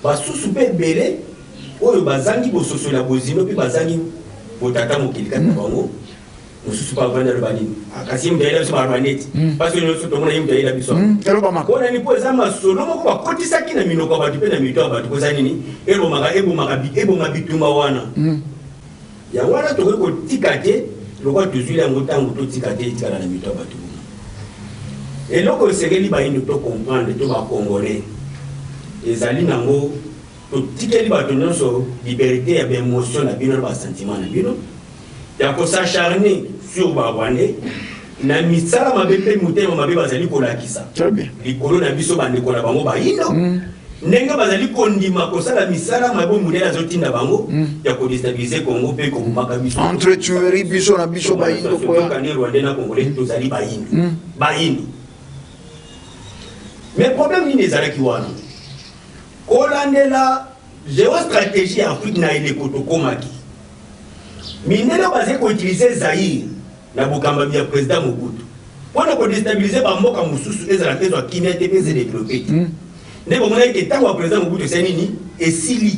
basusu mpe ebele oyo bazangi bososoli ya bozindo mpe bazangi botata mokili kati na bango, mosusu mpe avandi aloba nini? Ah, kasi ye moto ayela biso barwandais ti, parce que nyonso tomona ye moto ayela biso. Elobamaka. Mpona nini? Mpo eza masolo moko bakotisaki na minoko ya bato mpe na mito ya bato. Koza nini? Ebomaka, ebomaka, eboma bitumba wana. Yango wana tokoki kotika te lokola tozwili yango ntango, totika te etikala na mito ya bato bongo. Eloko esengeli bayindo to comprendre to bacongolais ezali nango, totikeli bato nyonso liberté ya baémotion na bino na basentiment na bino ya kos'acharner sur barwandais na misala mabe mpe motema mabe bazali kolakisa Très bien. likolo na biso bandeko na bango bayindo, ndenge bazali kondima kosala misala mabe mondele azotinda bango ya kodéstabiliser Congo mpe kobomaka biso. Entre tuerie biso na biso bayindo koya. Tokani rwandais na congolais tozali bayindo, bayindo. Mais problème nini ezalaki wana? Kolandela géostratégie ya Afrique na eleko tokomaki, mindele bazali koutiliser Zaire na bokambami ya président Mobutu mpona kodéstabiliser bamboka mosusu ezala ezwa kimia te mpe eze développé te. Nde bamonaki ke ntango ya président Mobutu esali nini? Esili.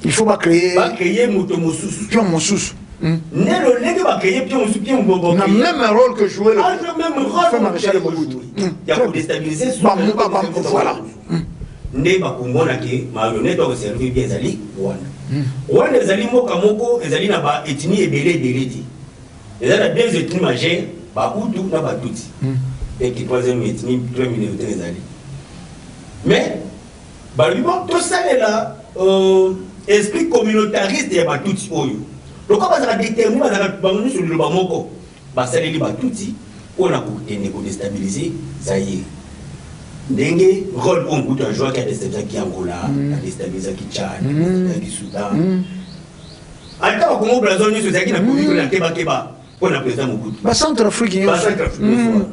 Il faut bacréer bacréer moto mosusu. Pion mosusu. Nde lolenge bacréer pion mosusu, pion na même rôle que jouait le même rôle feu maréchal Mobutu. Ya kodéstabiliser. Voilà. Nde bakomona ke marionnette oyo bien ezali Rwanda. Rwanda ezali mboka moko ezali na baethnie ebele ebele te. Eza na deux ethnies majeures, bahutu na batutsi, eki troisième ethnie, troisième minoritaire ezali. Mais balobi bon, tosalela esprit communautariste ya batutsi oyo lokola bazalaka déterminé, bazalaka bango nyonso liloba moko. Basaleli batutsi mpona kokende kodéstabiliser Zaire, ndenge rôle oyo Mobutu ajwaki, adéstabilisaki Angola, adéstabilisaki Tchad, adéstabilisaki Soudan, ata bakongo Brazza nyonso ezalaki na kovivre na kebakeba mpo na président Mobutu. Bacentre Afrique nyonso. Bacentre Afrique nyonso wana.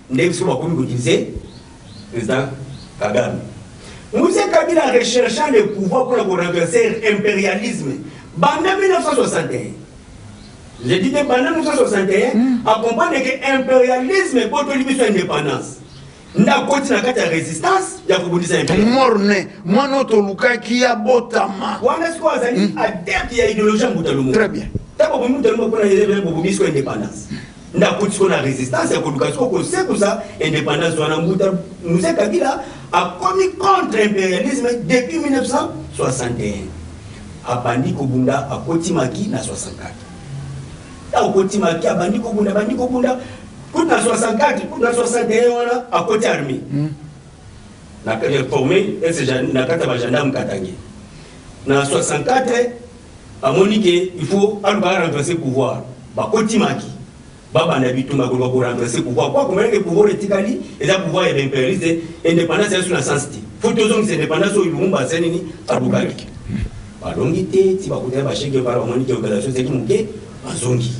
Nde biso bakomi koutiliser président Kagame. Mzee Kabila, recherchant le pouvoir pour renverser impérialisme banda 1961, je dis que banda 1961, acomprendre que impérialisme ebotoli biso indépendance, nde akoti na kati ya résistance ya kobundisa impérialisme. Morne mwana oyo tolukaki abotama. Wana sikoyo azali adepte ya idéologie ya Mbuta Lumumba. Très bien. Ntango bobomi Mbuta Lumumba, mpona bobomi sikoyo indépendance, nde akoti sikoyo na résistance ya koluka sikoyo kosekusa indépendance wana. Mbuta Mzee Kabila akomi contre impérialisme depuis 1961, abandi kobunda, akoti maki na 64. Ntango akoti maki, abandi kobunda, abandi kobunda kutu na 64, kutu na 61 wana akoti armée na formé na kati ya bagendarme katangais. Na 64 amoni ke il faut aluka renverser pouvoir. Bakoti maki, babanda bitumba koluka korenverser pouvoir po akomona ke pouvoir etikali eza pouvoir ya baimpérialiste. Indépendance ya so na sens te, faut tozongisa indépendance oyo Lumumba asa nini alukaki. Balongi te ti bakutana basheke mpala, bamoni ke organisation ezalaki moke, bazongi.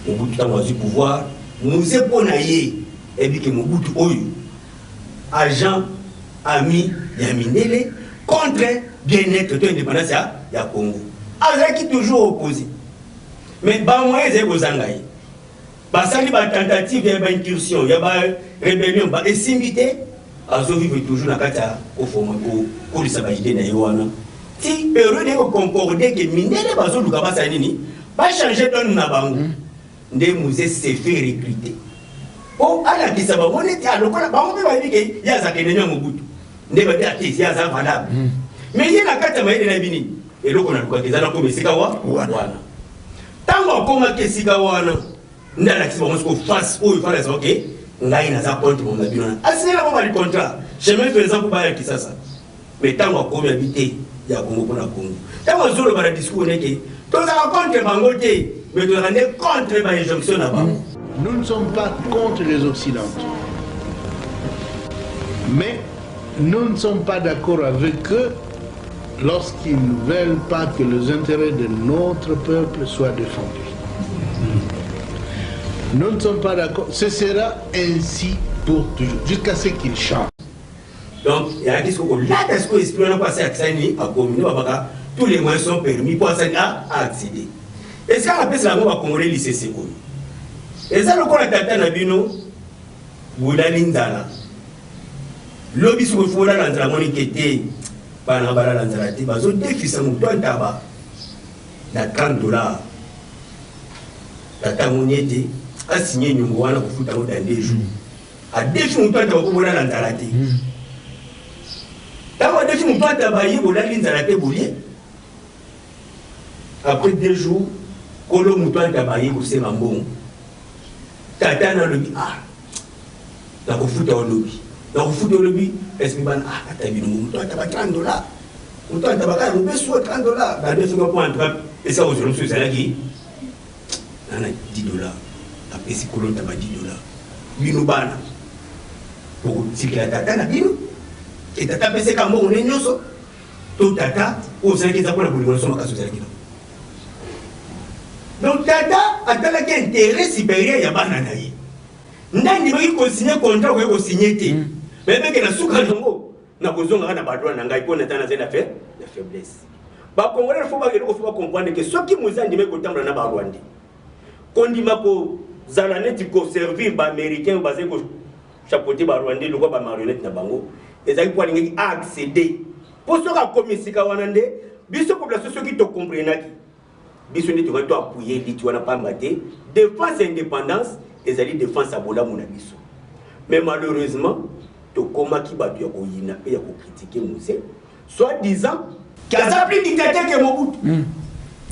Mobutu ntango azwi pouvoir, Mzee mpo na ye eyebi ke Mobutu oyo agent ami ya mindele contre bien-être to indépendance ya Congo, azalaki toujours opposé. Mais bamoyen ezali kozanga ye. Basali batentative ya baincursion, ya barébellion, esimbi te. Azovivre toujours na kati ya kokolisa baidées na ye wana ti période ekoconcorde ke mindele bazoluka basala nini? Bachange donne na bango. Nde Mzee se fait recruter mpo alakisa bango neti alokola bango mpe bayebi ke ye azalaka enemi ya Mobutu. Nde babi ate ye aza valable. Mais ye na kati ya mayele nayebi nini eloko nalukaka eza nakoma esika wa wana. Ntango akomaki esika wana, nde alakisi bango siko face oyo fala azalaka ke. Ngai naza contre bango na bino wana. Asignela bango bali contrat. Chemin faisant mpo baya Kisasa. Mais ntango akomi abi te ya Congo mpo na Congo. Ntango azoloba na discours neke tozalaka contre bango te, mais tozalaka nde contre ba injonction na bango. Nous ne sommes pas contre les Occidentaux. Mais nous ne sommes pas d'accord avec eux lorsqu'ils ne veulent pas que les intérêts de notre peuple soient défendus. Nous ne sommes pas d'accord. Ce sera ainsi pour toujours, jusqu'à ce qu'ils changent. Donc, ezalaki sikoyo kolata sikoyo esprit wana mpo asi akisani nini akomi nde babaka tous les moyens sont permis mpo asali a accéder. Esika napesela yango bakongole lisese oyo eza lokola tata na bino bolali nzala lobi soki ofi olala nzala moni ke te bana balala nzala te bazodefisa moto ya ntaba na 30 dollars. Tata amoni ete asigne nyongo wana kofuta yango dans 2 jours. Adefi moto ntaba po bolala nzala te. Ntango adefi moto ntaba ye, bolali nzala te, bolie. Après 2 jours, kolo moto ntaba ye kosenga mbongo. Tata na alobi: "Ah, nakofuta olobi, nakofuta olobi." Esprit bana: "Ah, ata bino, moto ntaba 30 dollars, moto ntaba kaka mopesu 30 dollars." Badefi nga po en tout cas esa kozela mosusu ezalaki nana 10 dollars. Apesi kolo ntaba 10 dollars. Bino bana bokotikela tata na bino e tata apeseka mbongo nde nyonso to tata oyo osalaki eza mpona bolingo nyonso makasi ozalaki na. Donc tata atalaki intérêt supérieur ya bana na ye nde andimaki kosigne contrat. Okoki kosigne te, mais beke na suka nango nakozongaka na badroit na ngai mpo na tala nazali na fe na faiblesse. Bacongolais faut eloko faut bacomprendre ke soki mozi andimaki kotambola na Barwandais, kondima kozala neti koservir Baaméricain oyo bazali kochapeauter Barwandais lokwa bamarionnette na bango, ezalaki mpo alingaki accéder. Mpo soki akomi esika wana nde biso population soki tocomprenaki, biso nde tokaki toappuyer liti wana, pamba te défense ya indépendance ezali défense ya bolamu na biso. Mais malheureusement tokomaki bato ya koyina mpe ya kocritiquer Mzee, soit disant qu'aza plus dictateur que Mobutu.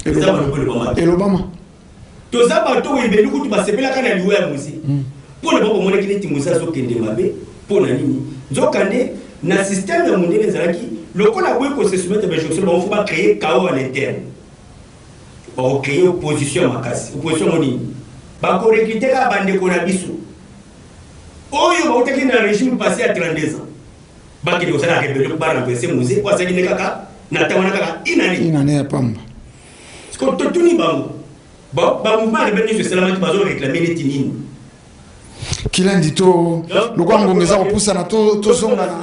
Eza baloko. Elobama. Toza bato oyo ebele kutu basepelaka na liwa ya Mzee mpo na bango bamonaki neti Mzee azokende mabe. Mpo na nini? Nzokande na système ya mondele ezalaki lokola boyi kose soumettre bainjonction bango, faut bacréer chaos à l'interne, bakocréer opposition ya makasi. Opposition yango nini? Bakorecruter kaka bandeko na biso oyo bautaki na régime passé ya 32 ans, bakende kosala rébellion, barenverser Mzee po azalaki nde kaka na ntango wana kaka inane. Inane ya pamba. Siko totuni bango, bamouvement rebelle nyonso esalamaki, bazoréclamer neti nini? Kilandi to lokwa ngonga eza kopusana, tozonga na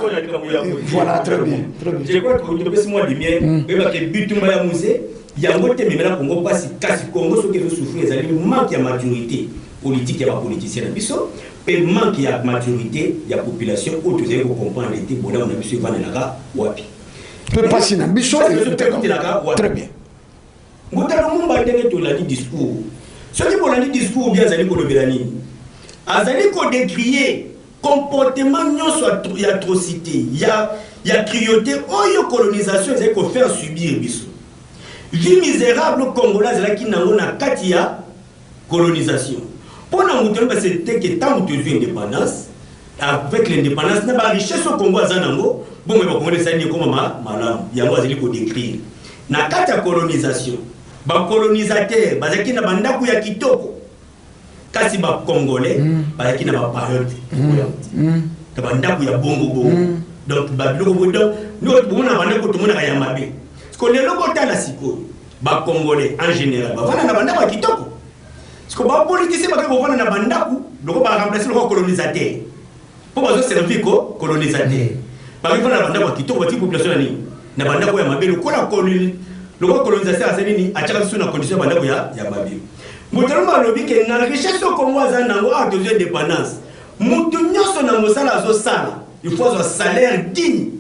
voilà, très bien, très bien. Je crois que topesi mwa lumière. Oyebake bitumba ya Mzee yango te memela Kongo mpasi, kasi Kongo soki ezosouffrir ezali manque ya maturité politique ya bapoliticien na biso mpe manque ya maturité ya population oyo tozali kocomprendre te bolamu na biso evandelaka wapi. Mpe mpasi na biso. Etelaka wapi. Très bien. Mbuta Lumumba, ndenge tolandi discours, soki bolandi discours bien, azali kolobela nini? Azali kodécrier comportement nyonso ya atrocité, ya cruauté oyo colonisation ezali kofaire subir biso, vie misérable congolais azalaki nango na kati ya colonisation. Mpo na moto oyeba c'était que ntango tozwi indépendance, avec l'indépendance na barichesse oyo Congo aza nango, bongo bakongolais esali ekoma malamu. Yango azali kodécrire. Na kati ya colonisation, bacolonisateur bazalaki na bandako ya kitoko, kasi bacongolais bazalaki na bapériode na bandako ya bongo bongo. Donc babiloko boye, donc nde bomona bandako tomonaka ya mabe. Siko lelo botala sikoyo, bacongolais en général bavanda na bandako ya kitoko. Siko bapoliticien bakaki kovanda na bandako loko baremplacer loko colonisateur mpo bazoservir ko colonisateur. Bakaki kovanda na bandako ya kitoko, batiki population na nini? Na bandako ya mabe. Lokola colonisation aza nini, atiaka biso na condition ya bandako ya mabe. Moto alomba alobi ke na richesse oyo Kongo aza nango awa, tozwi indépendance, moto nyonso na mosala azosala, il faut azwa salaire digne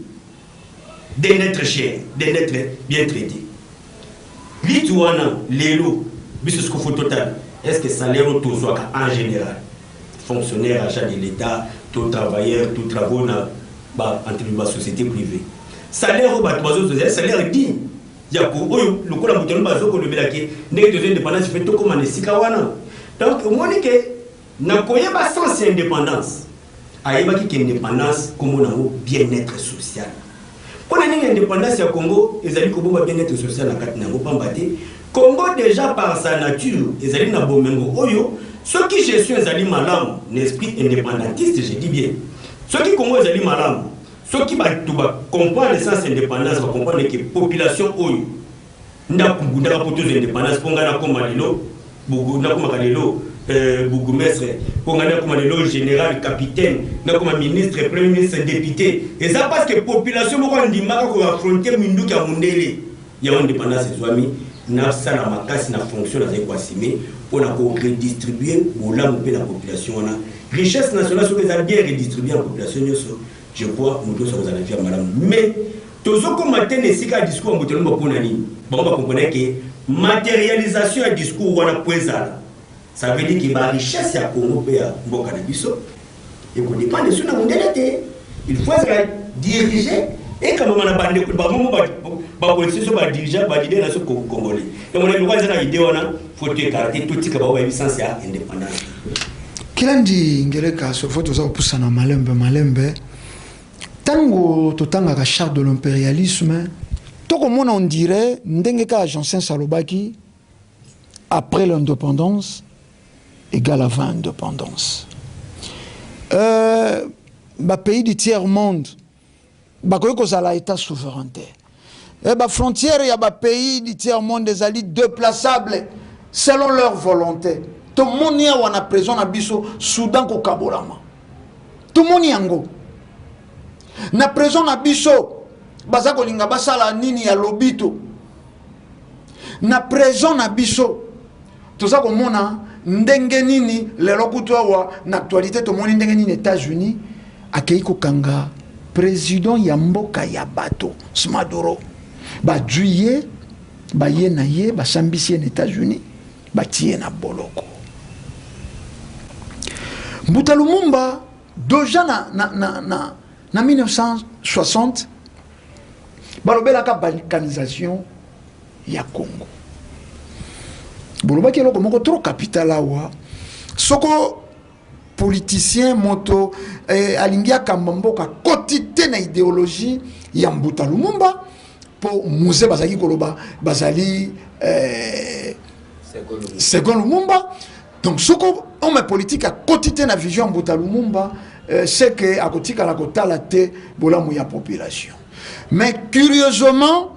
d'un être cher, d'un être bien traité. Litu wana lelo biso siko faut totala: est ce que salaire oyo tozwaka en général, fonctionnaire, agent de l'État to travailleur to travaux na baentreprise, basociété privée, salaire oyo bato bazozwa ezali salaire digne ya oyo lokola moto yango bazokolobelaki ndenge tozwi indépendance, fe tokóma na esika wana? Donc omoni ke Na koyeba sens ya independance, ayebaki que independance kombo na yango bien-etre social. Mpo na nini independance ya Congo ezali kobomba bien-etre social na kati na yango? Pamba te Congo dejà par sa nature ezali na bomengo oyo soki gestion ezali malamu na esprit independantiste, je dis bien, soki Congo ezali malamu, soki batu ba comprendre sens ya independance, ba comprendre que population oyo Ndaku bundaka po tozwa independance po ngai nakoma lelo nakomaka lelo bourgmestre po ngai nakoma lelo general capitaine nakoma ministre premier ministre depute eza parce que population moko andimaka ko affronter minduki ya mundele yango independance ezwami nasala makasi na fonction nazali ko assumer mpo na ko redistribuer bolamu mpe na population wana richesse nationale soki eza bien redistribuer na population nyonso je crois moto nyonso akozala na vie ya malamu mais Tozo koma te na esika ya discours ya Mbuta Lumumba pona nini? Bango ba comprenaki que materialisation ya discours wana po ezala, ça veut dire que ba richesses ya Congo pe ya mboka na biso eko dependre lisusu na mundele te. Il faut ezala diriger, ekambama na ba ndeko bango moko ba politiciens so ba dirigeants, ba leaders na biso congolais. Donc na lokola eza na idee wana, faut to ecarter, totika bango bayebi sens ya independance. Kilandi Ngeleka, sofo toza kopusana malembe malembe. Tango totangaka charte de l'imperialisme, toko mona on dirait ndenge kaka Janssens alobaki après l'independance egale avant independance. Euh, ba pays du tiers monde bakoki kozala etat souverain te. Et ba frontières ya ba pays du tiers monde ezali deplaçable selon leur volonté. Tomoni awa na prison na biso Soudan kokabolama. Tomoni yango. Na prison na biso baza kolinga basala nini ya lobito. Na prison na biso toza komona ndenge nini lelo kutu awa na actualité tomoni ndenge nini États-Unis akei kokanga president ya mboka ya bato Smaduro bazwi ye baye na ye basambisi ye na États-Unis batie ye na boloko. Mbuta Lumumba deja na, na, na, na, na 1960 balobelaka balkanisation ya Congo. Bolobaki eloko moko trop capital awa soko politicien moto eh, alingi akamba mboka koti te na ideologie ya Mbuta Lumumba po Muze bazalaki koloba bazali eh, second Lumumba. Donc soko homme politique akoti te na vision ya Mbuta Lumumba eh, c'est que akotikala kotala te bolamu ya population. Mais curieusement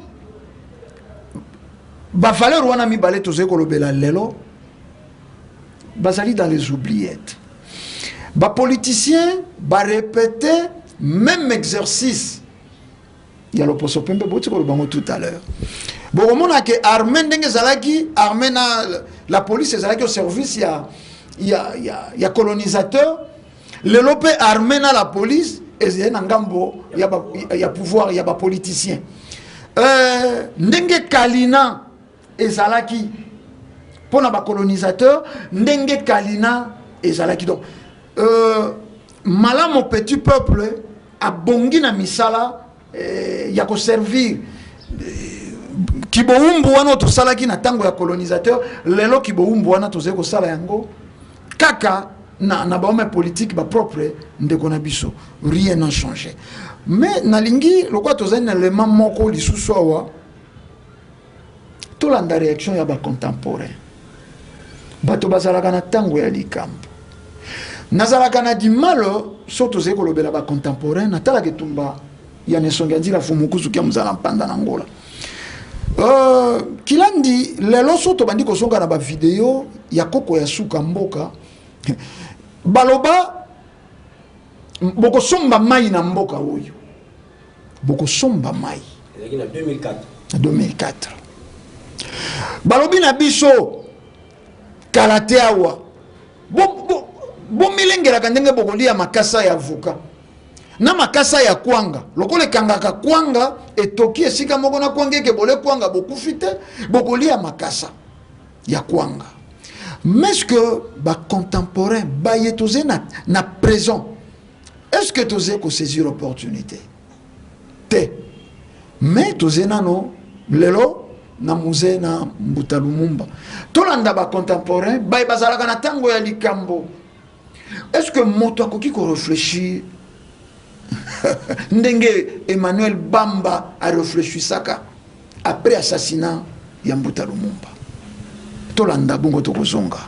ba valeur wana mibale tozali kolobela lelo bazali dans les oubliettes. Ba politiciens ba répéter même exercice ya loposo pembe boti koloba yango tout à l'heure. Bokomona ke armée ndenge ezalaki armée na la police ezalaki au service ya ya ya, ya colonisateur. Lelo pe armée na la police ezali na ngambo ya ba, ya pouvoir ya ba politiciens. Euh, ndenge Kalina ezalaki pona ba colonisateur, ndenge Kalina ezalaki donc euh, malamu petit peuple abongi na misala eh, ya koservir eh, kibowumbu wana oyo tosalaki na ntango ya colonisateur. Lelo kibowumbu wana tozali kosala yango kaka na, na bahomme politique bapropre ndeko na biso, rien n'a changé. Mais nalingi lokola tozali na lema moko lisusu awa, tolanda réaction ya bacontemporain. Bato bazalaka na ntango ya likambo. Nazalaka na dimalo so tozali kolobela bacontemporain, natalaka etumba ya Nesongi ya Nzila Fumukuzu kia mozala mpanda na Angola. Kilandi lelo so tobandi kozonga na bavideo ya koko ya suka mboka baloba bokosomba mai na mboka oyo, bokosomba mai ezalaki na 2004. Na 2004 balobi na biso kala te awa bomilengelaka bo, bo ndenge bokolia makasa ya avocat na makasa ya kwanga, lokola ekangaka kwanga etoki esika moko na kwanga eke bole kwanga bokufi te, bokolia makasa ya kwanga. Mais est-ce que ba contemporain baye toze na, na présent, est-ce que toze ko saisir opportunité te? Mais toze nano lelo na musée na Mbuta Lumumba, tolanda ba contemporain baye bazalaka na tango ya likambo. Est ce que moto akoki ko reflechir ndenge Emmanuel Bamba a reflechisaka après assassinat ya Mbuta Lumumba? Tolanda bongo tokozonga.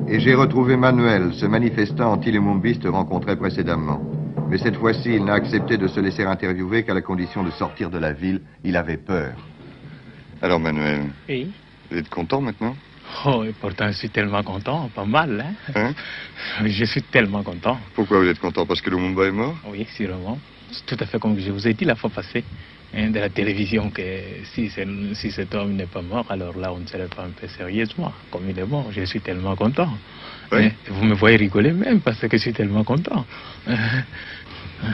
Et j'ai retrouvé Manuel, ce manifestant anti-lumumbiste rencontré précédemment. Mais cette fois-ci, il n'a accepté de se laisser interviewer qu'à la condition de sortir de la ville. Il avait peur. Alors Manuel, Oui. vous êtes content maintenant? Oh, et pourtant, je suis tellement content, pas mal, hein? Hein? Je suis tellement content. Pourquoi vous êtes content? Parce que Lumumba est mort? Oui, sûrement. C'est tout à fait comme je vous ai dit la fois passée, hein, de la télévision, que si cet homme n'est pas mort, alors là, on ne serait pas un peu sérieusement. Comme il est mort, je suis tellement content. Oui. Hein, vous me voyez rigoler même parce que je suis tellement content.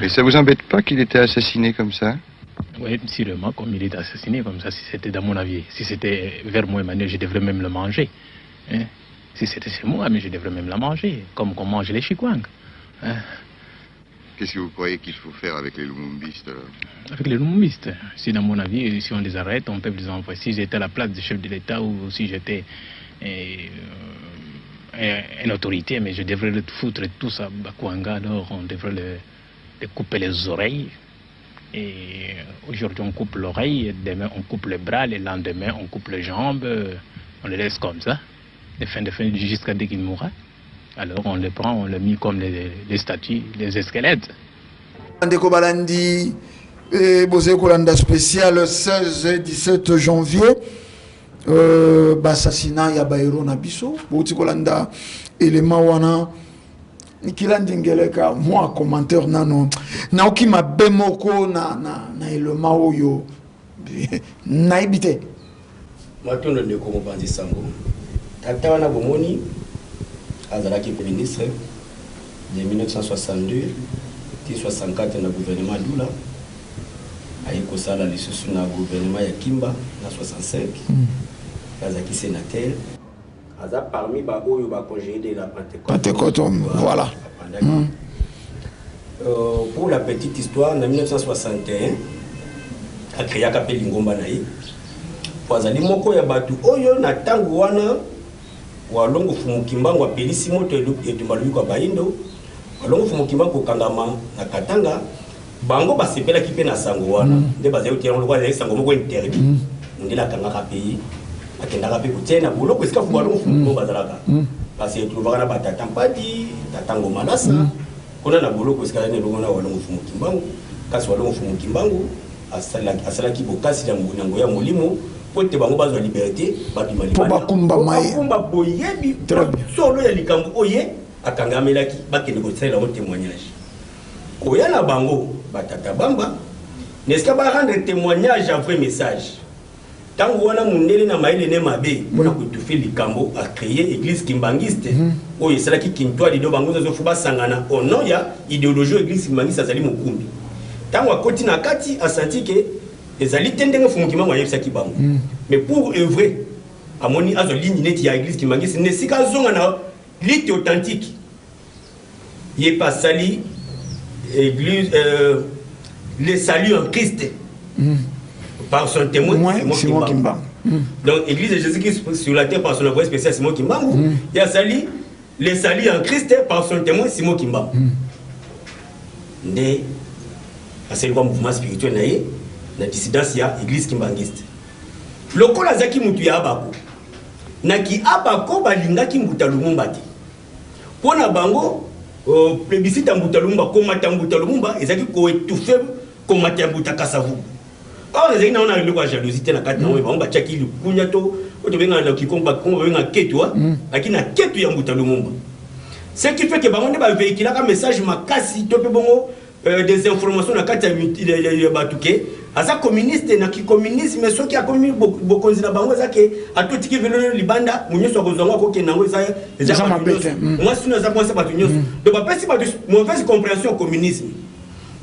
Mais ça vous embête pas qu'il était assassiné comme ça? Oui, sûrement, comme il est assassiné comme ça, si c'était dans mon avis, si c'était vers moi, Emmanuel, je devrais même le manger. Hein? Si c'était chez moi, mais je devrais même la manger, comme on mange les chikwangues. Hein? Qu'est-ce que vous croyez qu'il faut faire avec les Lumumbistes, alors? Avec les Lumumbistes, si dans mon avis, si on les arrête, on peut les envoyer. Si j'étais à la place du chef de l'État ou si j'étais une autorité, mais je devrais le foutre tous à Bakwanga, alors on devrait le couper les oreilles. Et aujourd'hui, on coupe l'oreille, demain, on coupe le bras, le lendemain, on coupe les jambes, on les laisse comme ça, de fin de fin, jusqu'à dès qu'il mourra. Alors on les prend, on les met comme les statues, les squelettes. Ndeko Balandi, et Bozé Kolanda spécial 16 et 17 janvier, assassinat ya Bayrou na biso, Bozé Kolanda, élément wana, Nikila Ndingeleka, moi commentaire nano, naoki mabe moko na, na, na élément oyo, naibite. Matondo ndeko mopanzi sango. Tata wana bomoni azalaki ministre de 1962 ti 64 na gouvernement Lula. Aye kosala lisusu na gouvernement ya Kimba na 65. Azalaki sénateur. Aza parmi ba oyo ba congé de la Pentecôte. Pentecôte, voilà. Apandaki. Pour la petite histoire, en 1961, a créé Kapé Lingomba na ye. Po azali moko ya batu oyo na tangu wana walongo Fumu Kimbangu apelisi moto etumba lobiko ya Bayindo. Walongo Fumu Kimbangu kokangama na Katanga, bango basepelaki mpe na sango wana. Nde bazali kotia yango lokola ezali sango moko interdit. Mondele akangaka pays, akendaka mpe kotia na boloko esika Fumu walongo Fumu Kimbangu bazalaka. Parce que tolobaka na ba tata Mpadi, tata Ngoma Lasa, kuna na boloko esika azali na elongo na walongo Fumu Kimbangu. Kasi walongo Fumu Kimbangu asalaki bokasi na ngoya molimo po ete bango bazwa liberté, babima Po libanda. bakumba Po maye. bakumba boyebi Très bien. solo ya likambo oye akangamelaki, bakende kosalela yango témoignage. Koya na bango batata bamba, n'est-ce pas, ba rendre témoignage à vrai message. Tango wana mundele na mayele ne mabe mpona koétouffer likambo, a créer église kimbangiste oyo esalaki Kintwadi do bango nyonso fo basangana au nom ya idéologie oyo église kimbangiste azali mokumbi. Tango akoti na kati, asanti ke ezali te ndenge Fumu Kimbangu ayebisaki bango. Mais pour œuvrer, amoni azwa ligne neti ya église kimbangiste, ne sika azonga na lutte authentique. Ye pa asali église le salut en Christ. Par son témoin, Moi, Simon Simon Kimbangu. Kimbangu. Donc, église de Jésus-Christ sur la terre par son envoyé spécial Simon Kimbangu. Il y a sali, le salut en Christ par son témoin Simon Kimbangu. Nde, c'est le mouvement spirituel na ye, na dissidence ya église kimbangiste. Lokola azaki mutu ya Abako. Na ki Abako balingaki mbuta Lumumba te. Pona bango, plébiscite ya mbuta Lumumba, komata mbuta Lumumba, ezaki koétouffer komata ya mbuta Kasavubu. Or, ezalaki na wana eloko ya jalousie te na kati na oyo bango batiaki likunya to oyo tobengaka na kikongo, bakongo babengaka ketu, ah. Baki na ketu ya mbuta Lumumba. Ce qui fait que bango nde bavéhiculaka message makasi to mpe bongo des informations na kati ya ya bato ke aza communiste na kicommunisme, soki akomi bokonzi na bango eza ke atotiki velo libanda, mo nyonso akozwa yango akokende yango, eza Eza bato mabe nyonso. te, Mwasi oyo aza mwasi ya bato nyonso. Donc bapesi bato mauvaise compréhension ya communisme.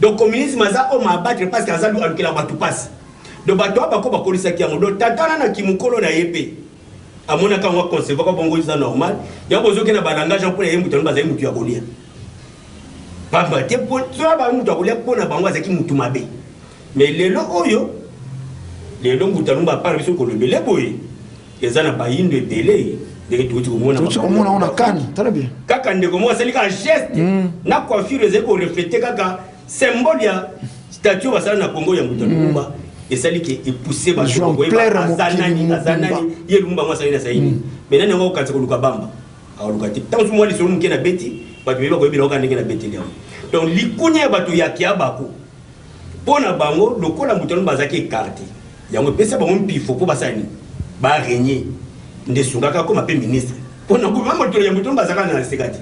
Donc communisme aza homme à abattre parce que aza alukela bato pasi. Donc bato oyo bako bakolisaki yango. Donc tata wana na kimokolo na ye mpe amonaka yango, aconcevaka bongo eza normal. Yango bozoki na balangage mpona ye moto yango bazali motu ya kolia. Pamba te po soki ba motu ya kolia mpona bango azalaki motu mabe. Mais lelo oyo, lelo mbuta Lumumba apart biso kolobele boye, eza na bayindo ebele. Ndenge touti komona. Touti komona ngo na kani, tala bien. Kaka ndeko moko asali kaka geste na coiffure ezali koreflete kaka symbole ya statue basala na Congo ya Mbuta Lumumba. Esali ke epousse bato Jean koyeba Claire aza mokili nani, aza mobimba. nani. Ye Lumumba ngo asali na asali nini? Mais nani yango akokanisa koluka bamba, akoluka te. Ntango mosusu mwa lisolo moke na beti, bato beyeba koyebela kaka ndenge na beteli yango. Donc likunya ya bato ya Kiabako mpo na bango, lokola Mbuta Lumumba azalaki écarté, yango epesa bango mpifo mpo basala nini? Barégner. Nde esungaka akoma mpe ministre mpo na gouvernement. Moto ya Mbuta Lumumba azalaka na seka te.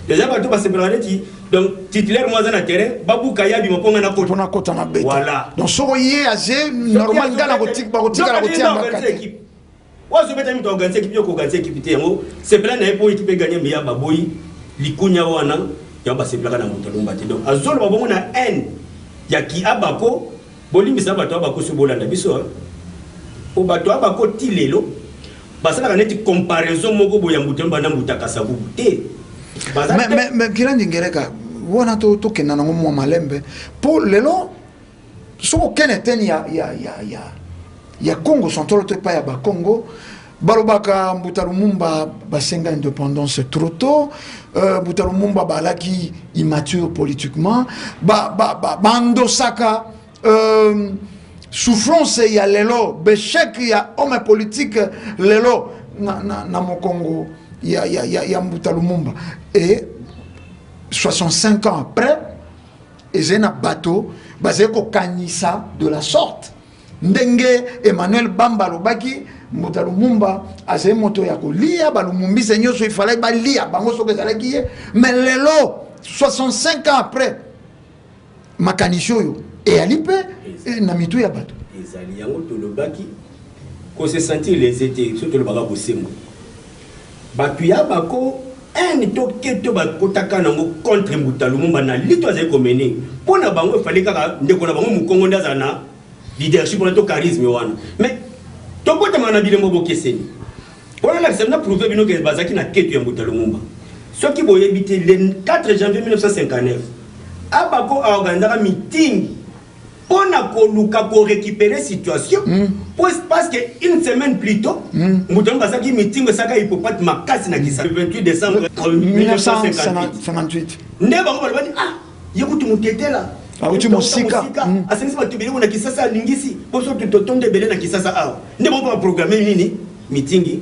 Eza bato basepelaka neti donc titulaire mo aza na terrain, babuka ye abima mpo nga na kota. Mpona kota na beta. Voilà. Donc soko ye aze normal, nga na bakotikala kotianga kati. Oyo moto aorganize équipe, yo koorganize équipe te. Yango sepela na ye mpo équipe eganye. Me ya baboyi likunya wana, yango basepelaka na moto Lumumba te. Donc azoloba bongo na haine ya ki Abako. Bolimbisa bato Abako so bolanda biso, po bato Abako ti lelo basalaka neti comparaison moko boye ya Mbuta Lumumba na Mbuta Kasavubu te. Baza te. Mais Kilandi Ngeleka wana, tokenda nango mwa malembe, mpo lelo soki okende teni ya Congo Central to epai ya Bakongo, balobaka Mbuta Lumumba basenga indépendance trop tôt, Mbuta Lumumba balaki immature politiquement, bandosaka souffrance ya lelo, bechec ya homme politique lelo na mokongo ya Mbuta Lumumba. Et 65 ans après, ezali na bato bazali kokanisa de la sorte. Ndenge Emmanuel Bamba alobaki, Mbuta Lumumba azali moto ya kolia balumumbise nyonso, ifalaki balia bango soki ezalaki ye. Mais lelo, 65 ans après, makanisi oyo eyali mpe na mitu ya bato. Ezali yango tolobaki kose sentir lésé te. So tolobaka bosembo, bato ya bako haine to keto bakotaka nango contre Mbuta Lumumba na lito azali komene. Mpo na bango, efali kaka ndeko na bango mokongo nde azala na leadership wana to charisme wana. Mais tokotamaka na bilembo bokeseni. Mpona lakisa na prouve bino ke bazalaki na keto ya Mbuta Lumumba, soki boyebi te, le 4 janvier 1959, Abako aorganizaka meeting mpo na koluka korécupérer situation, parce que une semaine plus tôt, Mbuta Lumumba asalaki meeting, esalaka hippopate makasi na Kisa, le 28 décembre 1958. 1958. Nde bango balobani: "Ah, ye kutu motetela." Auti mosika. Asangisi bato ebele na Kisasa, alingisi mposo totonda ebele na Kisasa awa. Nde bango baprogramme nini? Meeting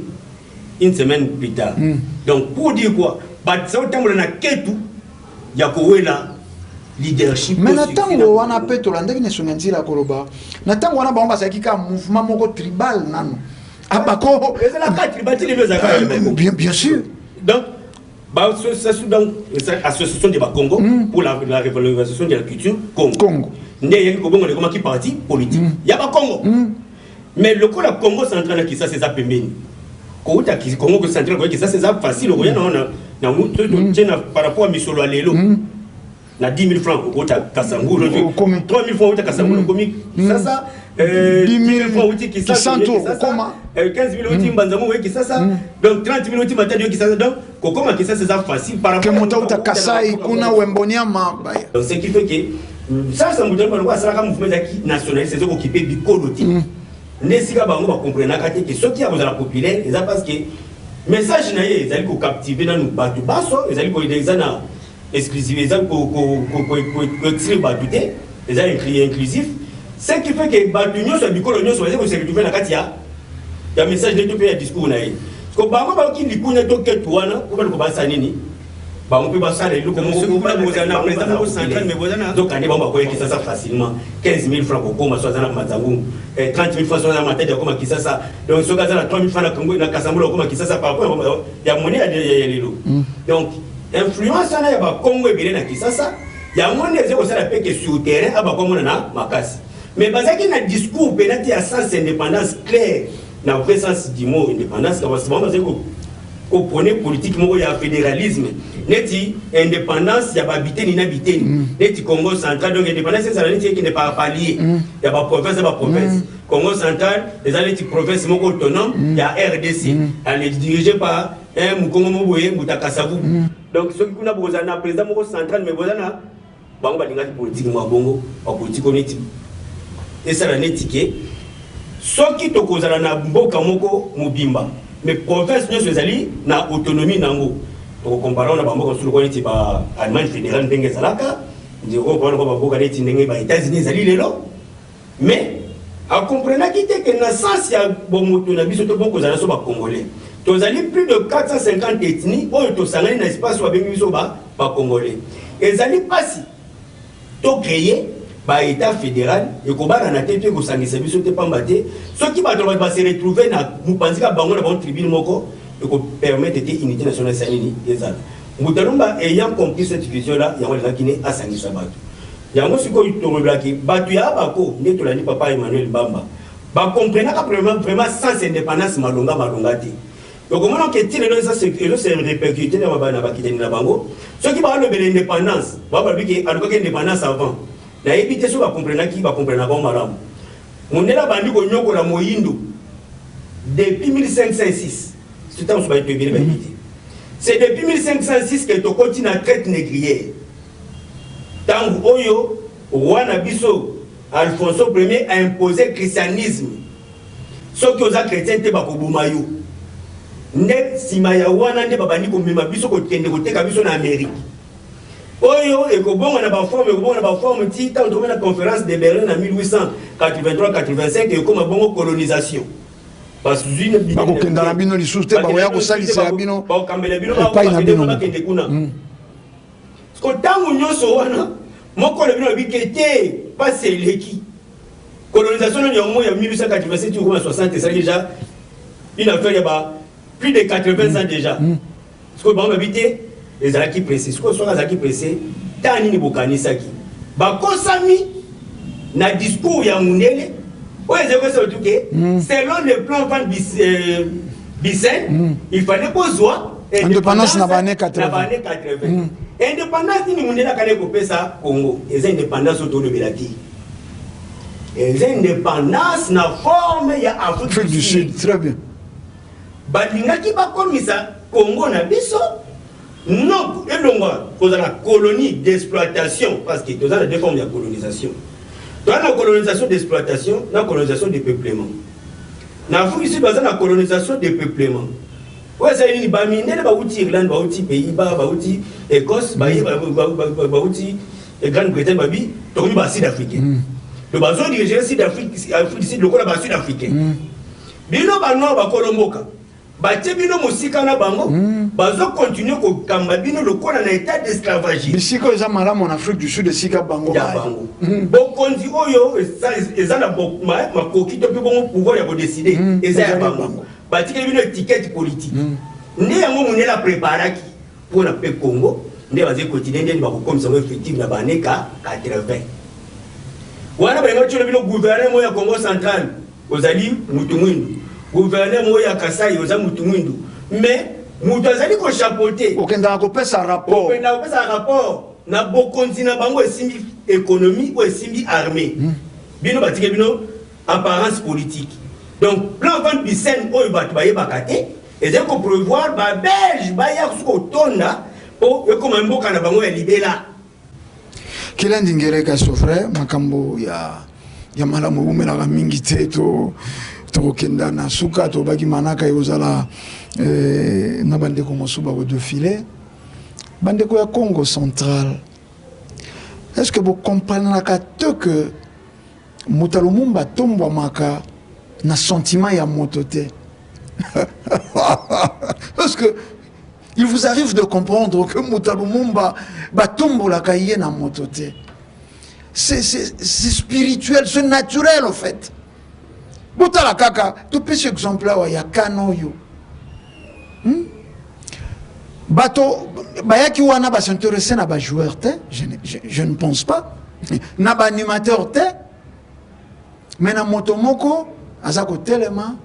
une semaine plus tard. Donc pour dire quoi? Bato otambola na ketu ya kowela leadership. Mais na ntango wana mpe tolandaki na esonga nzila koloba, na ntango wana bango bazalaki kaka mouvement moko tribal nano Abako. Ezalaka tribal ti lelo, ezalaka. Bien sûr. Donc association, donc association de Bakongo pour la revalorisation de la culture Congo. Congo. Nde eyaki kobongo ekomaki parti politique ya Bakongo. Mais lokola Congo Central na Kisasa eza pembeni, kouta Congo Central koya Kisasa eza facile. Okoya na tie na par rapport ya misolo ya lelo, na 10 000 francs okota Kasangulu, 3 000 francs outa Kasangulu okomi Kisasa, 10 000 francs outi Kisasa, okoma. 15 000 outi Mbanzango oye Kisasa, donc 30 000 outi Matadi oye Kisasa. Donc kokoma Kisasa eza facile par rapport moto auta Kasai kuna, Wemboniama. Donc ce qui fait que sasa moto baloko asalaka mouvement ezalaki nationaliste, eza kokipe bikolo te. Nde esika bango bakomprenaka te ke soki akozala populaire, eza parce que message na ye ezali kocaptive nanu bato baso, ezali eza na exclusive, eza koexclure bato te, eza inclusif. Ce qui fait que bato nyonso ya bikolo nyonso bazali kose retrouve na kati ya message nde to mpe ya discours na ye. Parce que bango bayoki likunya to ketu wana po baluka basala nini? Bango mpe basala eloko moko. Kuna bozala na président moko central, mais boza na nzokande bango bakoya Kisasa facilement. 15 000 francs kokoma, so aza na Matsangungu, 30 000 francs, so aza na Matadi akoma Kisasa. Donc soki aza na 3 000 francs na Congo, na Kasambula, okoma Kisasa par rapport ya monnaie ya lelo. Donc influence wana ya Bakongo ebele na Kisasa, yango nde eza kosala mpe ke sur terrain abakomona na makasi. Mais bazalaki na discours mpena te ya sens indépendance clair, na vrai sens du mot indépendance. Kasi bango bazali koprôner politique moko ya fédéralisme, neti indépendance ya babiteni na biteni, neti Congo Central. Donc indépendance ezala neti ekende par palier ya baprovince ya baprovince. Congo Central eza neti province moko autonome ya RDC, elle est dirigée par un mokongo moko boye, Mbuta Kasavubu. Donc soki kuna bokozala na président moko central, mais boza na bango balingaki politique moko ya bongo, bapolitique oyo neti esala neti ke soki tokozala na mboka moko mobimba. Mais province nyonso ezali na autonomie na yango. Tokocomparer na bamboka mosusu lokola neti ba Allemagne fédérale ndenge ezalaka, tokocomparer lokola bamboka neti ndenge ba États-Unis ezali lelo. Mais akomprenaki te ke na sens ya bomoto na biso to bokozala so bacongolais, tozali plus de 450 ethnie oyo tosangani na espace oyo babengi biso bacongolais. Ezali mpasi tocréer baétat fédéral, ekobalana te to ekosangisa biso te, pamba te soki bato na bato base retrouve na mopanzi ka bango na bango tribune moko, ekopermettre te unité nationale esa nini ezala. Mbuta Lumba ayant compris cette vision là, yango alingaki ne asangisa bato yango. Sikoyo tolobelaki bato ya bako nde tolandi papa Emmanuel Bamba, bakomprenaka vraiment, vraiment sens indépendance malonga malonga te. Okomona ke ti lelo ezose répercuter na bakitani na bango. Soki balobela indépendance, balobi ke alukaki indépendance avant. Nayebi te soki bakomprenaki, bakomprenaka bango malamu. Mondele abandi konyokola moyindo depuis 1506. Surtout mosu bayebi ebele bayebi te, c'est depuis 1506 ke tokoti na traite négrière, ntango oyo roi na biso Alfonso Premier a imposé christianisme. Soki oza chrétien te, bakoboma yo. Nde nsima ya wana nde babandi komema biso, kokende koteka biso na Amérique oyo ekobonga na baforme, ekobonga na baforme ti ntango tokomi na Conférence de Berlin na 1883 85, ekóma bongo colonisation. Bakokenda na bino lisusu te, bakoya kosalisela bino. Bakokambela bino. Epai na bino. Bakende kuna. Siko ntango nyonso wana, moko na bino alobi ke te, pasi eleki. Colonisation nani yango ya 1887 okoma 60, esalaki déjà une affaire ya ba plus de 80 ans déjà. Sikoyo bango babi te, ezalaki pressé. Sikoyo soki azalaki pressé, ntango nini bokanisaki bakosami na discours ya mundele oyo ezali koyesa bato ke selon le plan Van Bissen, il fallait kozwa indépendance na baannée 80. Na baannée 80. Indépendance nini mundele akali kopesa Congo? Eza indépendance oyo tolobela te, eza indépendance na forme ya Afrique Afrique du Sud, très bien. Balingaki bakomisa Congo na biso non elongwa kozala colonie d'exploitation, parce que toza na deux formes ya colonisation. Toza na colonisation d'exploitation na colonisation de peuplement. Na Afrique du Sud baza na colonisation de peuplement. Oyo ezali nini? Bamindele bauti Irlande, bauti Pays-Bas, bauti Écosse, baye bauti Grande Bretagne, babi tokomi basud africain. Donc bazodirige Sud Afrique, Afrique du Sud lokola basud africain. Bino banoir, bakolo mboka, batie bino mosika na bango, bazokontinue kokamba bino lokola na état d'esclavage. Bisika oyo eza malamu na Afrique du Sud, esika bango ya baya. Bango bokonzi oyo eza na makoki to mpe bongo pouvoir ya kodécider eza ya ezali bango. Bango. Batikeli bino étiquette politique. Nde yango mondele apreparaki mpona mpe Congo, nde bazali continuer ndeni bakokomisa yango effective na baannée ka 80 wana. Balinga tiolo bino gouverneur moko ya Congo Central ozali mutu mwindu, gouverneur moko ya Kasai oza mutu mwindu, mais mutu azali kochapeauter okendaka kopesa rapport. Okenda kopesa rapport na bokonzi na bango esimbi économie oyo esimbi armée. Bino batike bino apparence politique. Donc plan Van Bissen oyo bato bayebaka te ezali koprévoir babelge baya soki kotonda mpo ekóma mboka na bango ya libela. Kilandi ngeleka, c'est vrai, makambo ya malamu ewumelaka mingi te. To tokokenda na suka, tobaki manaka ekozala na bandeko mosusu bakodéfiler. Bandeko ya Congo Central, est ce que bokomprenaka te que moto ya Lumumba atombwamaka na sentiment ya moto te? Parce que il vous arrive de comprendre que moto ya Lumumba batombolaka ye na moto te? C'est spirituel, c'est naturel au fait. Botala kaka, topesi exemple awa ya kana oyo, Bato bayaki wana bas'intéresse na bajoueur te, je ne pense pas na baanimateur te, mais na moto moko aza kotelema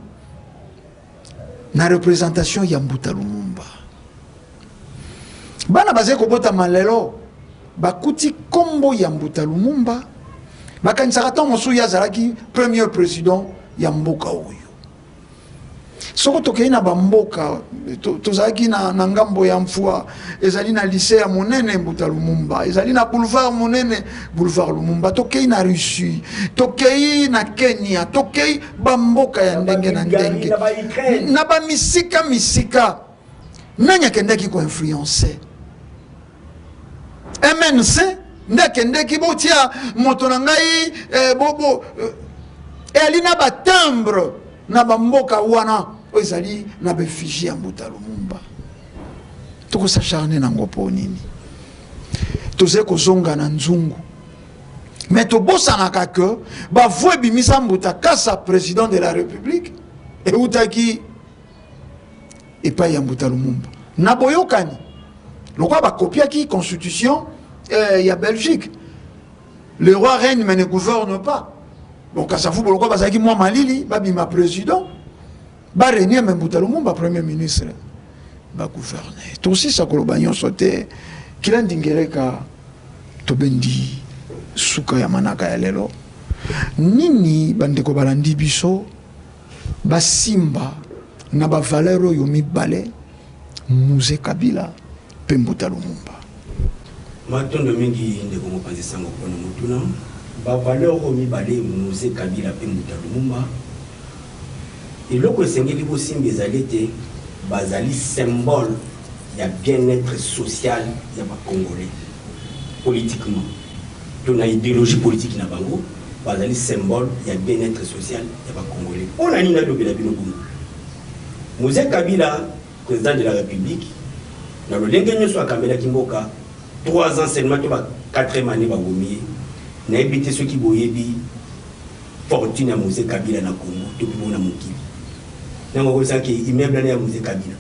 na représentation ya Mbuta Lumumba. Bana bazali kobotama lelo, bakuti nkombo ya Mbuta Lumumba, bakanisaka ntango mosusu ye azalaki premier président ya mboka oyo. Soko tokei na bamboka, tozalaki na, na ngambo ya Mfua, ezali na lycée ya monene Mbuta Lumumba, ezali na boulevard monene boulevard Lumumba. Tokei na Russie, tokei na Kenya, tokei bamboka ya ndenge na ndenge, na bamisika misika. Nani akendaki koinfluence? MNC nde akendeki, botia moto na ngai eh, bo, bo, eh, eyali na batimbre na bamboka wana oyo ezali na baeffigie ya Mbuta Lumumba. Tokosacharne nango mpo nini? Tozali kozonga na nzungu, mais tobosanaka ke bavoi ebimisa Mbuta Kasa président de la République eutaki epai ya Mbuta Lumumba na boyokani lokola bakopiaki constitution eh, ya Belgique. Le roi règne mais ne gouverne pas. Donc Kasavubu lokola bazalaki mwa malili, babima président, barenie, me Mbuta Lumumba premier ministre, bagouverne. Tosisa koloba nyonso te. Kila ndingeleka tobendi suka ya manaka ya lelo. Nini bandeko balandi biso basimba na bavaleur oyo mibale, Mzee Kabila mpe Mbuta Lumumba? Matondo mingi, ndeko mopanzi sango, mpona motuna. Bavaleur oyo mibale, Mzee Kabila mpe Mbuta Lumumba, eloko esengeli bosimba ezali ete bazali symbole ya bien-être social ya Bacongolais. Politiquement to na idéologie politique na bango, bazali symbole ya bien-être social ya Bacongolais. Mpo na nini nalobela bino bongo? Mzee Kabila, président de la République, na lolenge nyonso akambelaki mboka 3 ans seulement to ba 4e année babomi ye. Nayebi te soki boyebi fortune ya Mzee Kabila na Congo to mpe bona mokili. Nango koyebisaki immeuble wana ya Mzee Kabila,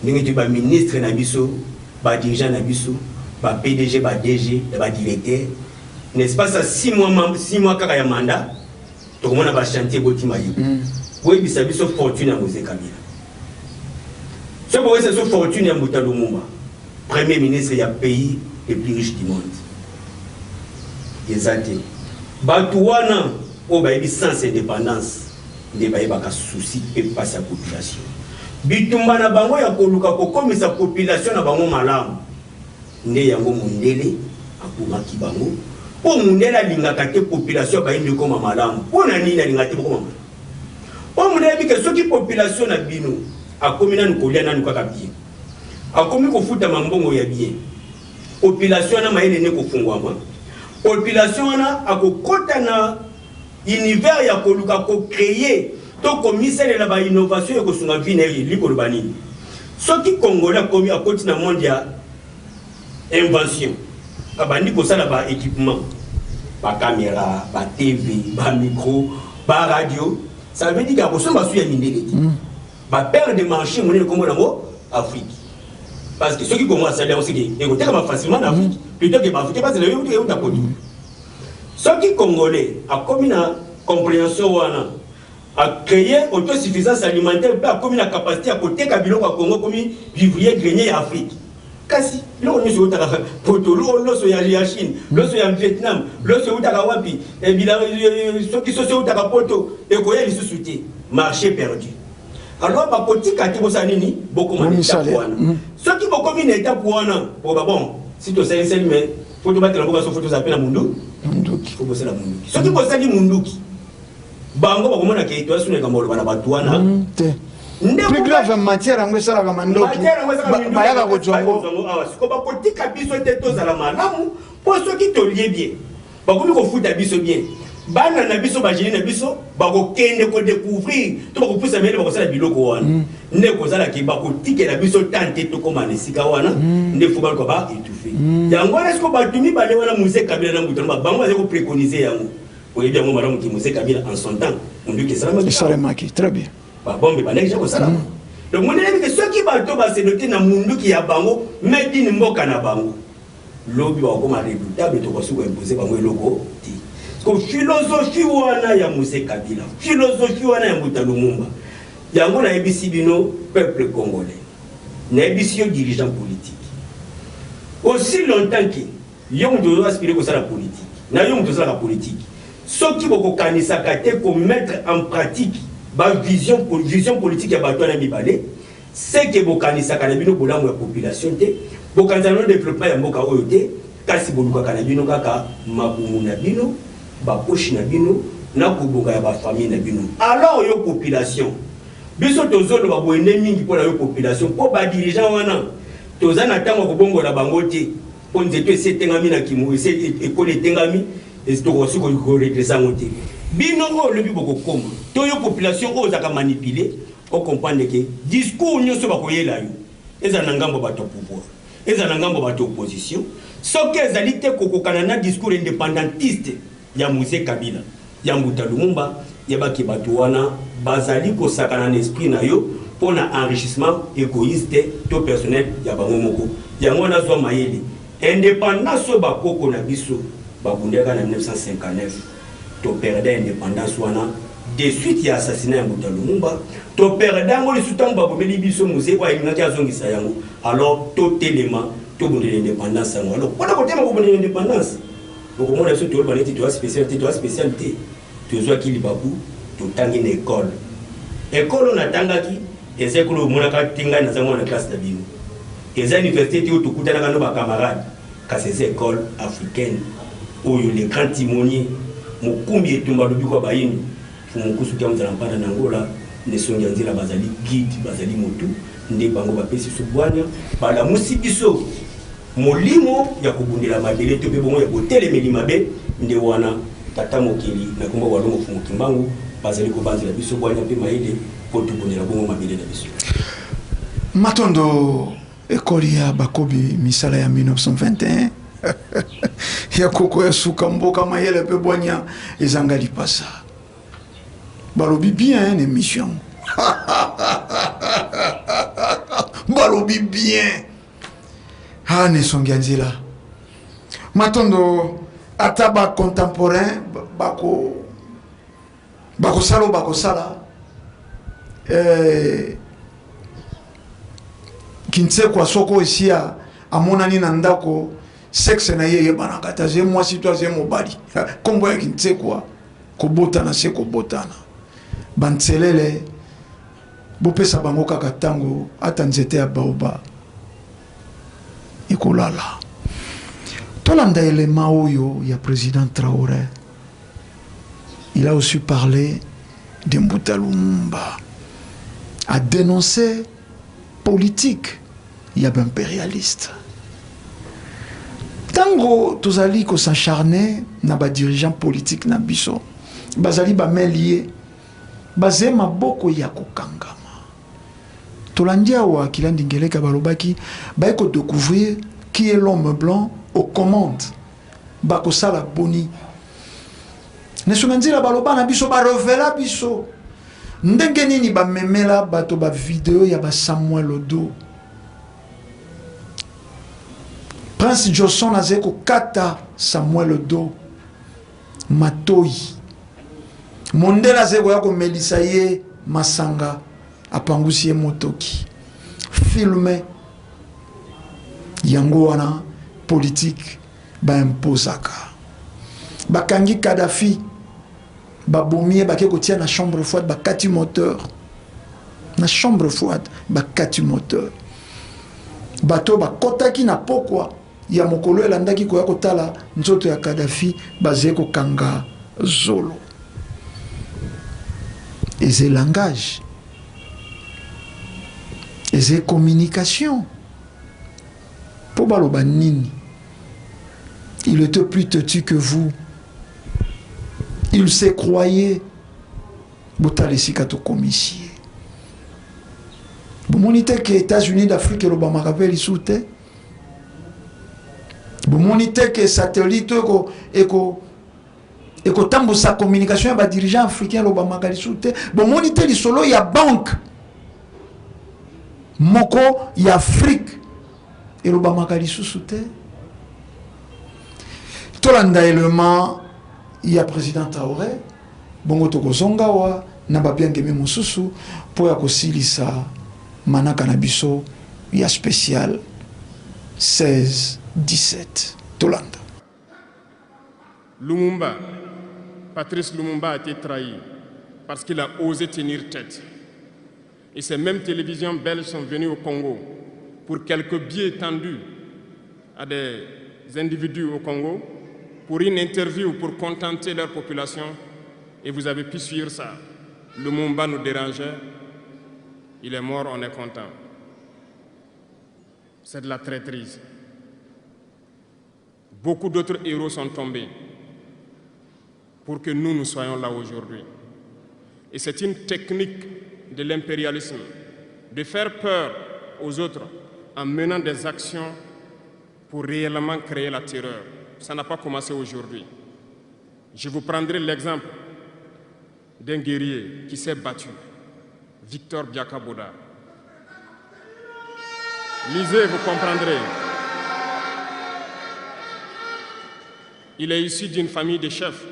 ndenge toyebi baministre na biso, badirigeant na biso, ba PDG, ba DG na badirecteur, n'est-ce pas? Ça 6 mois, 6 mois kaka ya mandat, tokomona bachantier botima ye. Boyebisa biso fortune ya Mzee Kabila. Soki boyebisa biso fortune ya Mbuta Lumumba, premier ministre ya pays le plus riche du monde, eza te. Bato wana oyo bayebi sens indépendance nde bayebaka souci mpe mpasi ya population. Bitumba na bango ya koluka kokomisa population na bango malamu nde yango mondele abomaki bango, mpo mondele alingaka te population ya bayimbi ekoma malamu. Mpo na nini alingaka te bokoma malamu? Mpo mondele ayebi ke soki population na bino akomi nanu kolia nanu kaka bien, akomi kofutama mbongo ya bien, population wana mayele nde kofungwama, population wana akokɔta na univers ya koluka kocréer to komisalela bainnovation ekosunga vie na ye. Eli koloba nini? Soki Congolais akomi, akoti na monde ya invention, abandi kosala baéquipement, bacaméra, batv, bamicro, baradio, ça veut dire ke akosomba su ya mindele te. Bapaire de marché monene kombo nango Afrique, parce que soki Congo asali yango, seke ekotekama facilement na Afrique plutôt ke baafricain bazela euta poto. Soki Congolais akomi na compréhension wana, acréer autosuffisance alimentaire mpe akomi na capacité ya koteka biloko ya Congo, akomi vivrier grenier ya Afrique. Kasi biloko nyonso eutaka poto, loso ya Chine, loso ya Vietnam, loso eutaka wapi, soki soso eutaka poto, ekoya lisusu te, marché perdu. Alors bakotika te. Bosala nini? Bokoma na étape wana. Soki bokomi na étape wana, boba bon, si tosalisali, mais faut tobatela mboka, so faut tozala mpe na mundu munduki. Faut bosala munduki. Soki bosali munduki, bango bakomona ke toyasuna likambo oloba na bato wana te. Plus grave, matière yango esalaka mandoki, bayaka kozwa yango awa. Siko bakotika biso te tozala malamu, mpo soki tolie bien, bakomi kofuta biso bien, bana na biso, bagénie na biso bakokende kodécouvrir to bakopusa mayele, bakosala biloko wana. Nde kozalaki bakotikela biso tan te tokóma na esika wana. Nde faut baluka ba étouffe yango wana. Siko bato mibale wana, Mzee Kabila na Mbuta, bango bazali kopréconiser yango. Oyebi yango malamu ke Mzee Kabila en son temps, munduki esalamaki. Esalemaki, très bien. Babombe bandaki ja kosalama. Donc mondele yebi ke soki bato basedote na munduki ya bango made in mboka na bango, lobi bakokoma redoutable, tokosi koimpose bango eloko te. Ko philosophie wana ya Mzee Kabila, philosophie wana ya Mbuta Lumumba, yango nayebisi bino peuple congolais, nayebisi yo dirigeant politique, aussi longtemps ke yo moto ozo aspire kosala politique na yo moto osalaka politique, soki bokokanisaka te komettre en pratique. Ba vision vision politique ya bato wana mibale, ce que bokanisaka na bino bolamu ya population te, bokanisaka na bino developpement ya mboka oyo te, kasi bolukaka na bino kaka mabumu na bino, ba poches na bino na kobonga ya ba familles na bino. Alors yo population, biso tozoloba boye nde mingi mpo na yo population, mpo ba dirigeants wana toza na tango ya kobongola bango te, mpo nzete esi etengami na kimo, esi ekoli etengami, Tokoki ko redresser yango te. Bino oyo lobi bokokoma to yo population oyo ozalaka manipuler, o comprendre que discours nioso bakoyela yo, ezala na ngambo ya bato ya pouvoir, ezala na ngambo ya bato ya opposition, soki ezali te kokokana na discours independantiste ya Mzee Kabila, ya Mbuta Lumumba, yeba que bato wana bazali kosakana na esprit na yo mpo na enrichissement egoïste to personnel ya bango moko. Yango wana zwa mayele. Independance oyo ba koko na biso ba bundaka na 1959, to perda independance wana de suite ya assassinat ya Mbuta Lumumba, to perda yango lisusu tango ba bomeli biso Mzee oyo alingaki azongisa yango. Alors to telema to bundela independance yango. Alors pona kotelema ko bundela independance, okomona biso toloba neti toza special te, toza special te. Tozwaki libaku totangi na ecole. Ecole oyo natangaki eza ecole oyo omonaka te ngai naza mwana classe na bino. Eza universite te oyo tokutanaka no ba camarades, kasi eza ecole africaine oyo le grand timonier, mokumbi etumba lobiko ya bayindo, Mfumu Nkusu Kiamuzala Mpanda na Angola, Nesongi ya Nzela bazali guide, bazali motu, nde bango bapesi biso bwanya, balamusi biso Molimo ya kobundela mabele to pe bongo ya botelemeli mabe nde wana Tata Mokeli na kombo ya Walongo Mfumu Kimbangu bazali kobanzela biso bwanya pe mayele po tobundela bongo mabele na biso. Matondo ekoli ya bakobi misala ya 1921 ya koko ya suka mboka mayele pe bwanya ezanga lipasa. Balobi bien na emission yango. Balobi bien. Ah, nesongi ya nzela. Matondo ata ba contemporain bako bakosala oyo bakosala eh, kinsekwa soko esi amonani na ndako sexe na ye eyebanaka te aze mwasi to aze mobali nkombo ya kinsekwa kobotana se kobotana banselele Bopesa bango kaka tango ata nzete ya baoba ekolala. Tolanda element oyo ya president Traore. Il a aussi parlé de Mbuta Lumumba. A denoncer politique ya ba imperialistes. Tango tozali ko s'acharner na ba dirigeants politiques na biso, bazali ba mains liées. Baze maboko ya kokangama. Tolandi awa Kilandi Ngeleka balobaki baye ko decouvrir qui est l'homme blanc aux commandes. Bakosala boni? Nesonga nzila baloba na biso ba revela biso ndenge nini bamemela bato ba video ya ba Samuel Odo. Prince Johnson azali kokata Samuel Odo matoyi. Mondele azali koya komelisa ye masanga, apangusi ye motoki. Filme yango wana politique ba imposaka. Bakangi Kadhafi, babomi ye, bake kotia na chambre froide, bakati moteur. Na chambre froide, bakati moteur. Bato bakotaki na pokwa ya mokolo elandaki koya kotala nzoto ya Kadhafi, bazali kokanga zolo. Eze langage, eze communication. Po baloba nini? Il était plus têtu que vous. Il se croyait. Botala esika tokomisi ye. Bomoni te ke Etats-Unis d'Afrique elobamaka pe lisusu te? Bomoni te ke satellite oyo eko ekotambusa communication ya ba dirigeants africains elobamaka lisusu te? Bomoni te lisolo ya banque moko ya Afrique elobamaka lisusu te? Tolanda element ya président Traoré, bongo tokozonga awa na babiangemi mosusu mpo ya kosilisa manaka na biso ya special 16 17. Tolanda. Lumumba, Patrice Lumumba a été trahi. parce qu'il a osé tenir tête. Et ces mêmes télévisions belges sont venues au Congo pour quelques billets tendus à des individus au Congo, pour une interview, pour contenter leur population. Et vous avez pu suivre ça. Le Mumba nous dérangeait. Il est mort, on est content. C'est de la traîtrise. Beaucoup d'autres héros sont tombés pour que nous, nous soyons là aujourd'hui. Et c'est une technique de l'impérialisme, de faire peur aux autres en menant des actions pour réellement créer la terreur. Ça n'a pas commencé aujourd'hui. Je vous prendrai l'exemple d'un guerrier qui s'est battu, Victor Biakaboda. Lisez, vous comprendrez. Il est issu d'une famille de chefs,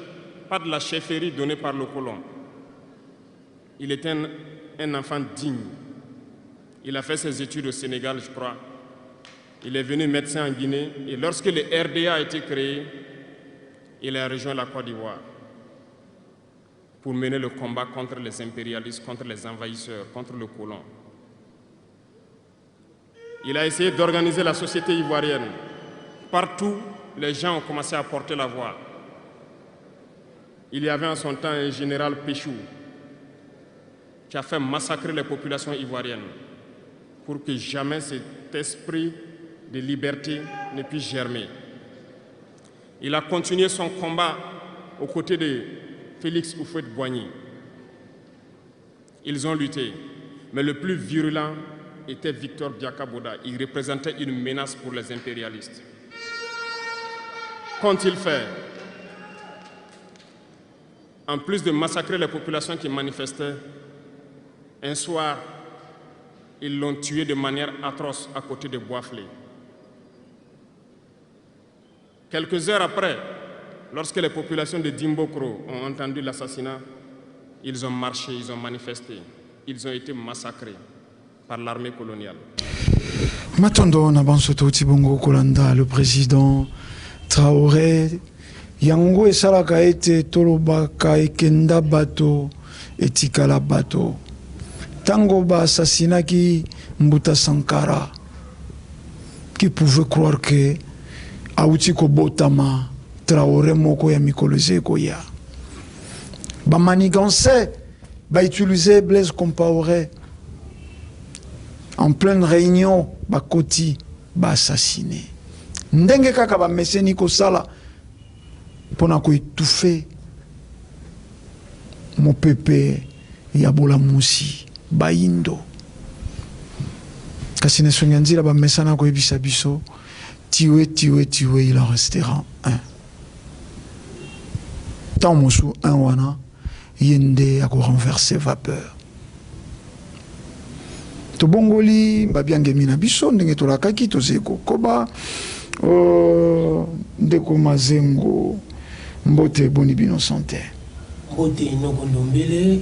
pas de la chefferie donnée par le colon. Il était un, enfant digne. Il a fait ses études au Sénégal, je crois. Il est venu médecin en Guinée et lorsque le RDA a été créé, il a rejoint la Côte d'Ivoire pour mener le combat contre les impérialistes, contre les envahisseurs, contre le colon. Il a essayé d'organiser la société ivoirienne. Partout, les gens ont commencé à porter la voix. Il y avait en son temps un général Péchou qui a fait massacrer les populations ivoiriennes pour que jamais cet esprit de liberté ne puisse germer. Il a continué son combat aux côtés de Félix Houphouët-Boigny. Ils ont lutté, mais le plus virulent était Victor Biakaboda. Il représentait une menace pour les impérialistes. Qu'ont-ils fait? En plus de massacrer les populations qui manifestaient, un soir, ils l'ont tué de manière atroce à côté de Boisflé. Quelques heures après, lorsque les populations de Dimbokro ont entendu l'assassinat, ils ont marché, ils ont manifesté, ils ont été massacrés par l'armée coloniale. Matondo na banso touti bongo kolanda le président Traoré. Yango esalaka ete tolobaka ekenda bato etikala bato. Ntango baassassinaki Mbuta Sankara, qui pouvait croire que auti kobotama Traoré moko ya mikolo eza ekoya? Bamanigance bautilize Blaise Compaoré en pleine réunion, bakoti baassassine ndenge kaka bameseni kosala mpona koétouffer mopepe ya bolamusi bayindo. Kasi na esongi ya nzela bamesana koyebisa biso: tuer, tuer, tuer, il en restera un. Ntango mosusu un wana ye nde akorenverser vapeur. Tobongoli babiangemi na biso ndenge tolakaki, tozali kokoba. Ndeko Mazengo, mbote, boni bino santé? Mbote Noko Ndombele,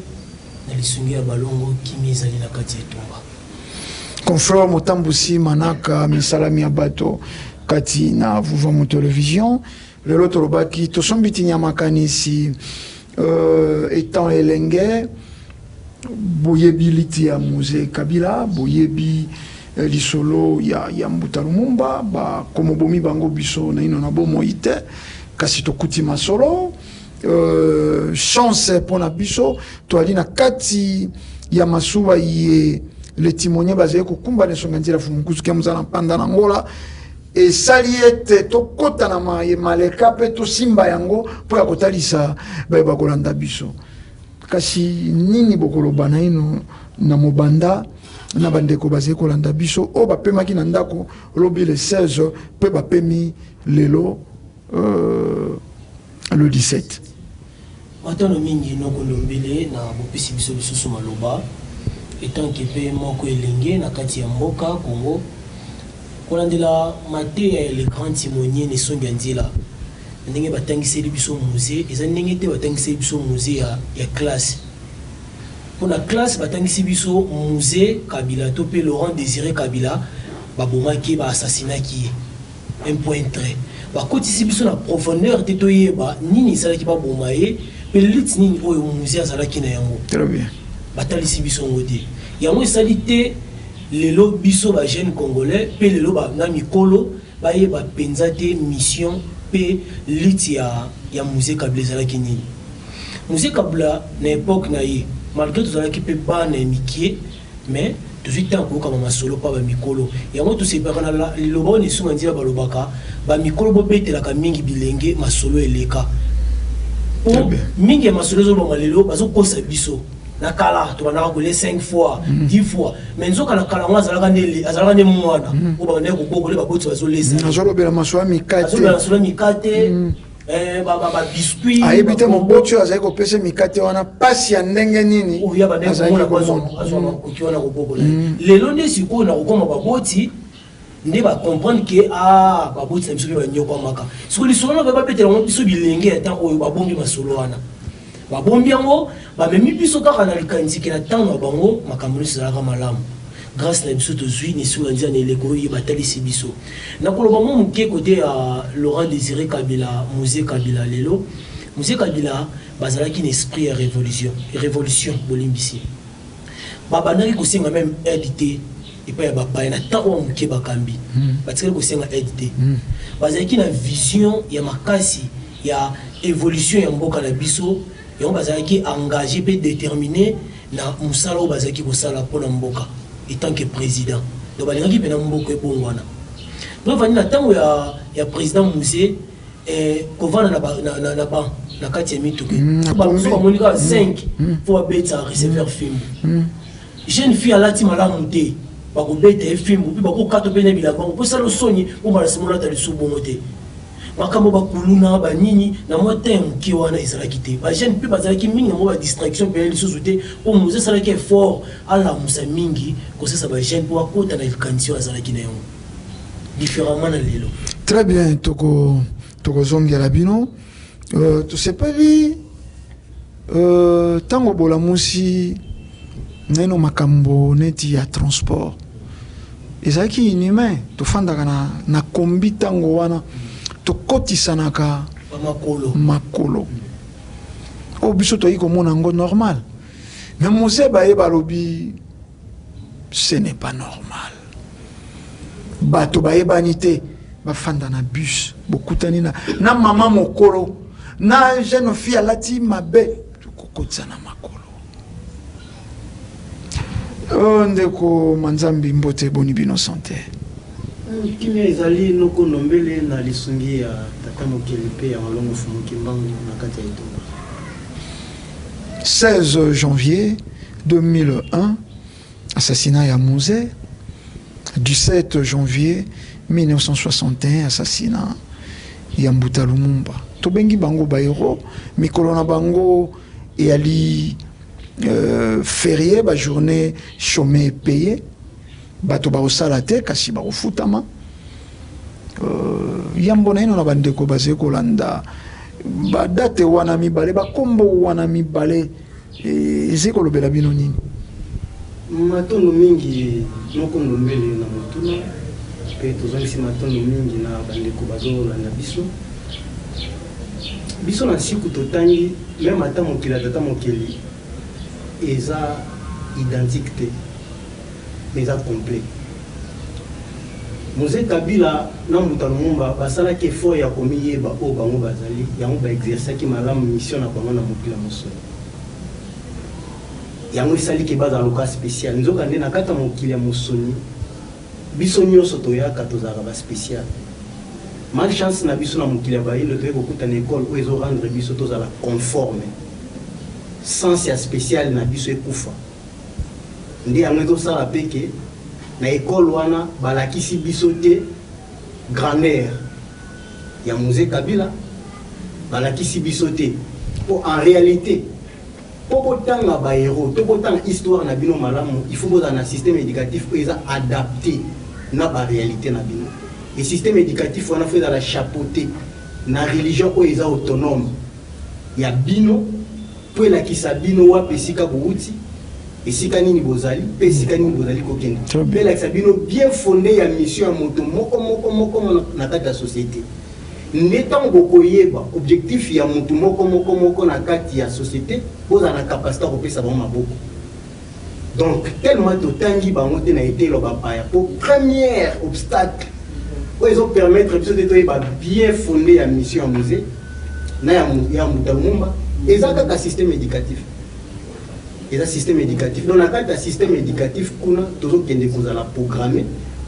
na lisungi ya balongo kimi ezali na kati ya etumba. Confrère motambusi manaka misalami ya bato kati na Vuvamu Télévision, lelo tolobaki tosombi ti makanisi étant elenge boyebi liti ya Mzee Kabila, boyebi lisolo ya Mbuta Lumumba, bakomobomi bango biso naino na bomoi te, kasi tokuti masolo. Chance mpona biso, toali na kati ya masuwa ye le timonier bazali kokumba na esonga nzela Fumukuzu ke mozala mpanda na Ngola, esali ete tokɔta na maleka mpe tosimba yango mpo ya kotalisa bayeba kolanda biso. Kasi nini bokoloba naino na mobanda na bandeko bazali kolanda biso oyo bapemaki na ndako lobi le 16 mpe bapemi lelo le 17? Matondo mingi Noko Ndombele na bopesi biso lisusu maloba. Etanke mpe moko elenge na kati ya mboka Congo, kolandela mateya ya le grand timonier na esongi ya nzela, ndenge batangiseli biso Mzee, eza ndenge te batangiseli biso Mzee ya classe. Mpona classe batangisi biso Mzee Kabila to mpe Laurent Désiré Kabila, babomaki ye, baassassinaki ye, un point trait. Bakotisi biso na profondeur te toyeba nini esalaki baboma ye. Mpe lutte nini oyo Mzee azalaki na yango? Très bien. Batalisi biso yango te. Yango esali te lelo biso ba jeunes congolais mpe lelo ba na mikolo bayeba mpenza te mission mpe lutte ya ya Mzee Kabila ezalaki nini. Mzee Kabila na epoque na ye, malgre tozalaki mpe bana ya mikie, mais tozwi temps koyoka ba masolo pa ba mikolo. Yango tosepelaka na liloba oyo na esunga nzila balobaka, ba mikolo bobetelaka mingi bilenge masolo eleka. Po mingi ya masolo ezolobama lelo bazokosa biso. Na kala tobandaka kolia 5 fois, 10 fois, mais nzoka na kala yango azalaka nde azalaka nde mwana oyo babandaki kobokola baboti bazolesa. Azolobela masolo ya mikate. Azolobela masolo ya mikate. Ba biscuit. Ayebi te moboti oyo azali kopesa mikate wana pasi ya ndenge nini azalaki komona. Azwa makoki wana kobokola. Lelo nde sikoyo na kokoma baboti nde ba comprendre que ah baboti na biso mpe banyokwamaka. Sikoyo lisolo na babetela yango biso bilenge ya temps oyo babombi masolo wana. Babombi yango, bamemi biso kaka na likanisi ke na ntango na bango makambo nyonso ezalaka malamu. Grâce na biso tozwi na esunga nzela na eleko oyo ye batalisi biso. Nakoloba mwa moke kote ya Laurent Desire Kabila, Mzee Kabila lelo. Mzee Kabila bazalaki na esprit ya revolution, revolution bolimbisi. Babandaki kosenga meme aide te epai ya bapaya na temps oyo moke bakambi. Batikali kosenga aide te. Bazalaki na vision ya makasi ya evolution ya mboka na biso, yango bazalaki engage pe determine na mosala oyo bazalaki kosala mpo na mboka etant que president. Donc balingaki pena mboka ebongwana. Preuve ani na tango ya ya president Mzee eh, kovanda na ba, na, na, na banc na kati ya mituka. Ba mosusu bamoni kaka 5 faut babetisa receveur fimbu. Jeune fille alati malamu te, bakobeta ye fimbu mpe bakokata mpe na bilamba yango mpo esala soni mpo mbala nsima olata lisusu bongo te. Makambo ba kuluna ba nini na mwa temps ya moke wana ezalaki te. Ba jeunes mpe bazalaki mingi na mwa ba distraction mpe lisusu te mpo Mzee asalaki effort alamusa mingi kosasa ba jeunes mpo bakota na likanisi oyo azalaki na yango différemment na lelo. Très bien, toko tokozongela bino. Tosepeli ntango bolamusi naino makambo neti ya transport ezalaki inhumain. Tofandaka na, na kombi ntango wana tokotisanaka makolo makolo oyo biso toyaki komona yango normal, mais Mzee baye balobi ce n'est pas normal. Bato bayebani te bafanda na bus, bokutani na, na mama mokolo na jeune fille alati mabe, kokotisa na makolo. Oh, ndeko Manzambi, mbote, boni bino santé? Kimia ezali noko Ndombele na lisungi ya tata mokeli mpe ya malongo Fumu Kimbangu na kati ya etumba. 16 janvier 2001, assassinat ya Mzee. 17 janvier 1961, assassinat ya Mbuta Lumumba. Tobengi bango ba héros, mikolo na bango eyali férié, ba journée chômée payée, bato bakosala te kasi bakofutama. Yambo na ino na bandeko bazali kolanda badate wana mibale, bakombo wana mibale, ezali kolobela bino nini? Matondo mingi noko Ndombele na motuna, mpe tozongisi matondo mingi na bandeko bazolanda biso. Biso na nsiku totangi meme ata mokili ya tata mokeli eza identique te, mais eza complet. Mzee Kabila na Mbuta Lumumba basalaki effort ya komiyeba oyo bango bazali, yango ba exerçaki malamu mission na bango na mokili ya mosuni. Yango esali ke bazala lokola special. Nzoka nde na kati ya mokili ya mosuni, biso nyonso toyaka tozalaka ba special. Malchance na biso na mokili ya bayindo toye kokuta na ecole oyo ezo rendre biso tozala conforme. Sens ya special na biso ekufa. Nde yango ezosala pe ke na ecole wana balakisi biso te grandeur ya Mzee Kabila, balakisi biso te po en realite po botanga ba heros to botanga histoire na bino malamu, il faut bozala na système éducatif oyo eza adapté na ba réalité na bino. Et système éducatif wana faut ezala chapeauté na religion oyo eza autonome ya bino, po elakisa bino wapi esika bowuti, esika nini bozali pe esika nini bozali kokende, pe elakisa bino bien fondé ya mission ya moto moko moko moko na kati ya société. Nde ntango bokoyeba objectif ya mutu moko moko moko na kati ya societe, bozala na capacite ya kopesa bango maboko. Donc tellement totangi bango te na eteyelo bapaya, po première obstacle oyo ezo permettre biso te toyeba bien fonde ya mission ya Mzee na ya ya Mbuta Lumumba eza kaka système éducatif. Eza système éducatif. Donc na kati ya système éducatif kuna tozokende kozala programme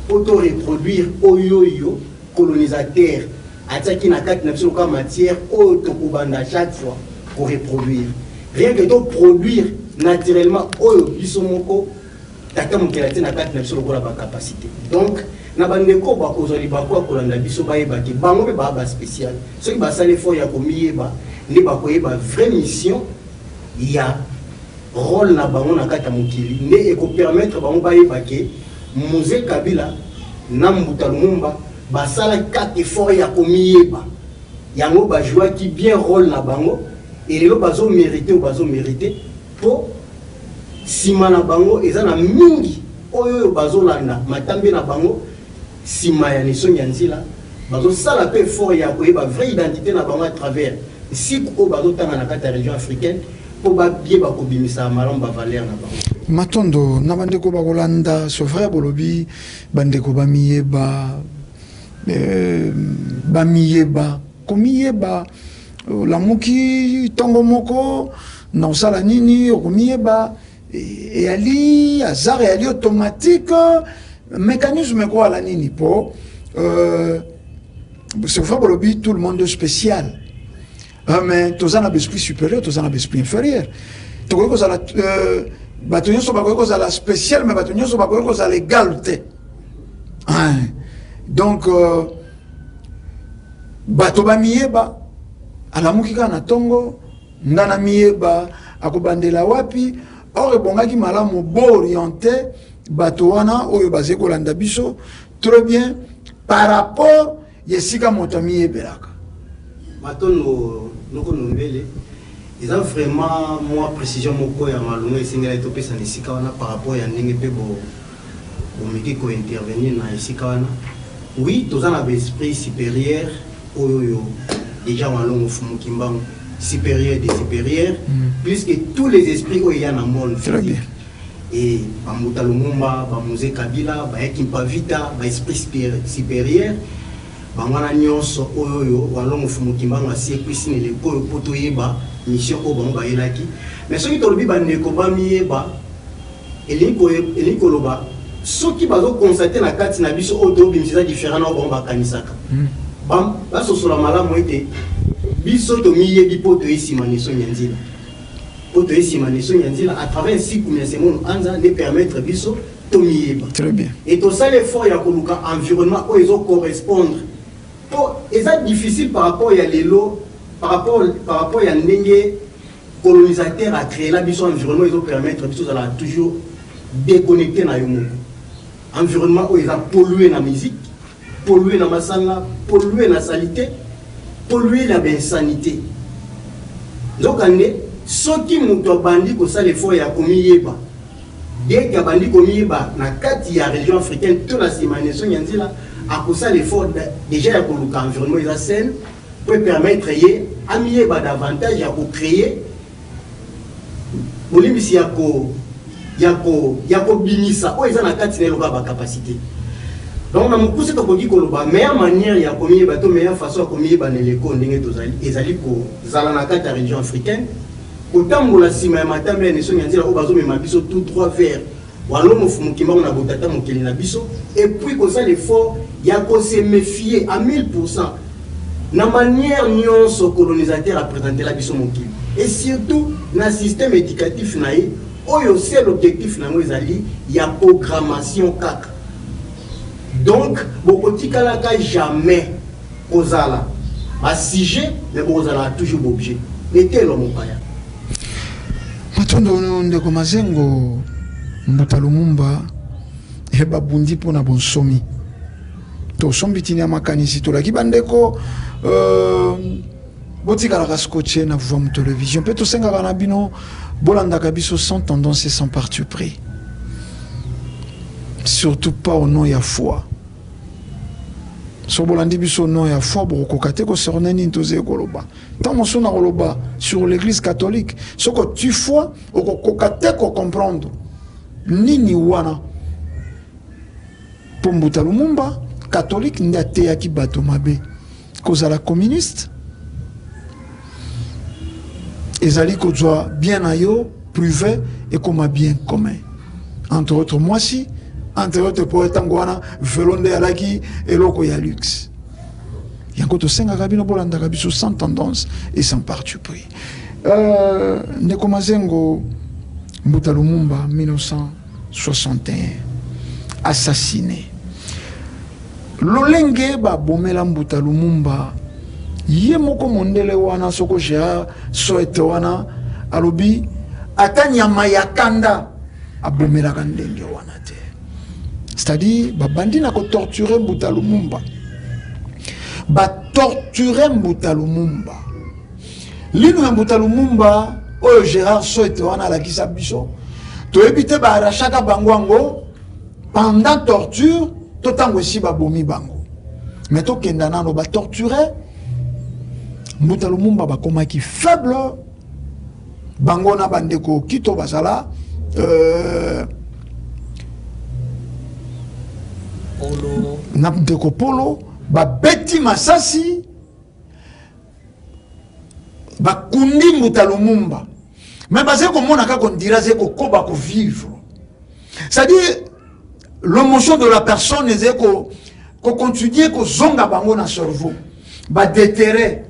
po to reproduire oyo oyo colonisateur atiaki na kati na biso lokola matière oyo tokobanda chaque fois ko reproduire. Rien que to produire naturellement oyo biso moko tata mokeli atie na kati na biso lokola ba capacité. Donc na bandeko bakozwa libaku ya kolanda biso bayeba ke bango mpe baa ba spécial. Soki basali effort ya komiyeba nde bakoyeba vraie mission ya rôle na bango na kati ya mokili, nde eko permettre bango bayeba ke Mzee Kabila na Mbuta Lumumba basalaki kaka effort ya komiyeba, yango ba jouaki bien rôle na bango et lelo bazo merite oyo bazo merite po sima na bango eza na mingi oyo oyo bazolanda matambe na bango sima ya Nesongi ya Nzila, bazosala pe effort ya koyeba vraie identité na bango à travers nsiku oyo bazotanga na kati ya région africaine po bayeba kobimisa malamu ba valeur na bango. Matondo na bandeko bakolanda ce vrai bolobi bandeko bamiyeba euh, bamiyeba komiyeba olamuki ntongo moko na osala nini okomiyeba eyali hasard eyali automatique mécanisme ekoala nini po euh, c'est vrai bolobi tout le monde est spécial. Ah, mais toza na baesprit supérieur, toza na baesprit inférieur. Tokoki kozala euh, bato nyonso bakoki kozala spécial, mais bato nyonso bakoki kozala égal te. Ah, donc euh, bato bamiyeba alamuki kaka na ntongo nga na miyeba akobandela wapi? Or ebongaki malamu booriente bato wana oyo bazali kolanda biso très bien par rapport ya esika moto amiyebelaka. Matondo noko Ndombele, eza vraiment mua precision moko ya malonga esengelaki topesa na esika wana par rapport ya ndenge mpe bo bomeki ko intervenir na esika wana. Oui, toza na ba esprit superieur oyo oyo dejà Walongo Mfumu Kimbangu superieur des supérieurs mm. plus que tous les esprits oyo eya na monde physique. Et ba Mbuta Lumumba, ba Mzee Kabila, ba Kimpa Vita, ba esprit supérieur bango wana nyonso oyo oyo Walongo Mfumu Kimbangu asekwisi na eleko oyo mpo toyeba mission oyo bango bayelaki. Mais soki tolobi bandeko bamiyeba, elingi koloba soki bazo constater na kati na biso oyo tobimisa eza différent na oyo bango bakanisaka, basosola malamu ete biso tomiyebi mpo toye nsima na esongi ya nzela, mpo toye nsima na esongi ya nzela à travers nsiku ya Semono Anza nde permettre biso tomiyeba. Très bien. Et tosala effort ya koluka environnement oyo ezo correspondre mpo eza difficile par rapport ya lelo, par rapport ya ndenge colonisateur a créé la biso environnement ezo permettre biso ozala toujours déconnecté na yo moko. Environnement oyo eza pollué na musique, pollué na masanga, pollué na salité, pollué na bainsanité. Nzokande soki moto abandi kosala effort ya komiyeba, dès que abandi komiyeba na kati ya région africaine to na nsima ya Nesongi ya Nzela, akosala effort déjà ya koluka environnement eza saine po permettre ye amiyeba davantage ya kocréer bolimbisi ya ko ya ko ya kobimisa oyo eza na kati na ye lokola bacapacité. Donc na mokuse tokoki koloba meilleure manière ya komiyeba to meilleure façon ya komiyeba na eleko ndenge tozali ezali kozala na kati ya région africaine, kotambola nsima ya matambe ya Nesongi ya Nzela oyo bazomema biso tout droit vers Walongo Mfumu Kimbangu na botata mokeli na biso, et puis kosala effort ya kose méfier à 1000% na manière nyonso colonisateur apresentela biso mokili, et surtout na système éducatif na ye oyo seul objectif na yango ezali ya programmation kaka. Donc bokotikalaka jamais kozala basujet, mais bokozalaka toujours boobjet etelo mopaya. Matondo ndeko Mazengo. Mbuta Lumumba e babundi mpona bonsomi tosombi tini ya makanisi tolaki bandeko euh, botikalaka scotché na Vuamu Télévision mpe tosengaka na bino bolandaka biso sans tendance et sans parti pris, surtout pas au nom ya foi. Soki bolandi biso nom ya foi, bokokoka te kocerner nini tozali koloba. Ntango mosusu na koloba sur l'Eglise catholique, soki oti foi, okokoka te kocomprendre nini wana. Mpo Mbuta Lumumba, catholique nde ateyaki bato mabe. Kozala communiste ezali kozwa bien na yo privé ekoma bien commun. Entre autres mwasi, entre autres po ntango wana velo nde alaki eloko ya luxe. Yango tosengaka bino bolandaka biso sans tendance et sans parti pris. Ndeko Mazengo, Mbuta Lumumba 1961 assassiné. Lolenge babomela Mbuta Lumumba, ye moko mondele wana soko Gérard Soete wana alobi ata nyama ya kanda abomelaka ndenge wana te. C'est-à-dire babandi na kotorturer Mbuta Lumumba, batorturer Mbuta Lumumba. Lino ya Mbuta Lumumba oyo Gérard Soete wana alakisa biso, toyebi te baarachaka bango yango pendant torture to ntango esi babomi bango. Mais tokenda nano batorture Mbuta Lumumba, bakomaki faible bango na bandeko kito bazala Polo. Na ndeko Polo babeti masasi, bakundi Mbuta Lumumba, mais bazali komona kaka on dirait azali kokoba kovivre, c'est-à-dire l'émotion de la personne ezali kocontinue kozonga bango na cerveau. Badéterre,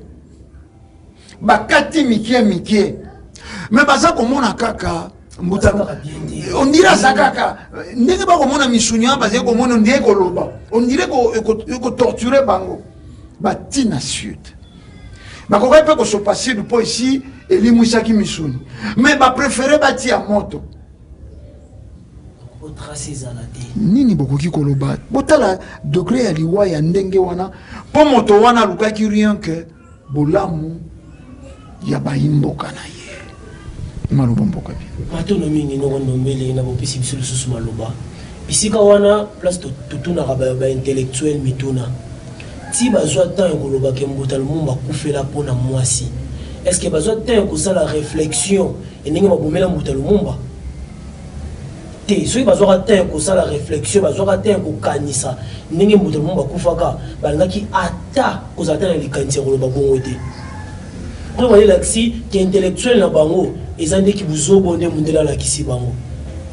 bakati mike mike, mais baza komona kaka Mbuta, on dirait aza kaka ndenge bakomona misuni wana, bazali komona on dirait koloba, on dirait ekotorture bango. Batina sud, bakokaki mpe kosopa sud mpo esi elimwisaki misuni, mais bapréféré batia moto. Trace ezala te. Nini bokoki koloba? Botala degré ya liwa ya ndenge wana, mpo moto wana alukaki rien que bolamu ya bayimboka na ye. Maloba mboka bino. Matono mingi, noko Ndombele, na bopesi biso lisusu maloba. Bisika wana place totunaka baintellectuel mituna ti bazwa temps ya koloba ke Mbuta Lumumba akufela mpona mwasi. Est ce que bazwa temps ya kosala réflexion ndenge babomela Mbuta Lumumba te? Soki bazwaka temps ya kosala réflexion, bazwaka temps ya kokanisa ndenge Mbuta Lumumba akufaka, balingaki ata kozala te na likanisi ya koloba bongo te. Mpo wana elakisi ke intellectuel na bango eza ndeki buzobo nde mundele alakisi bango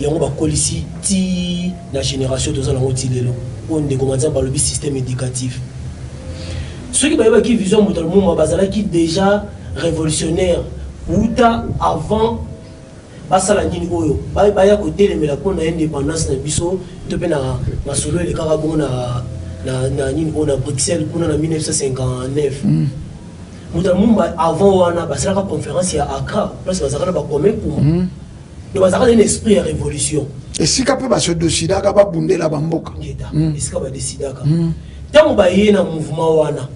yango, bakolisi ti na génération toza nango ti lelo oyo. Ndeko Manzambe alobi système éducatif. Soki bayebaki vision ya Mbuta Lumumba, bazalaki déjà révolutionnaire wuta avant basala nini oyo baya kotelemela mpona indépendance na biso, to mpe na masolo elekaka bongo na nini oyo na Bruxelles kuna na 1959. Mbuta Lumumba, avant wana basalaka conférence ya Accra, place bazalaka na bakwame Nkrumah. Donc bazalaka na esprit ya révolution. Esika mpe basedecidaka babundela bamboka. Ngeta. Esika badecidaka, ntango baye na mouvement wana,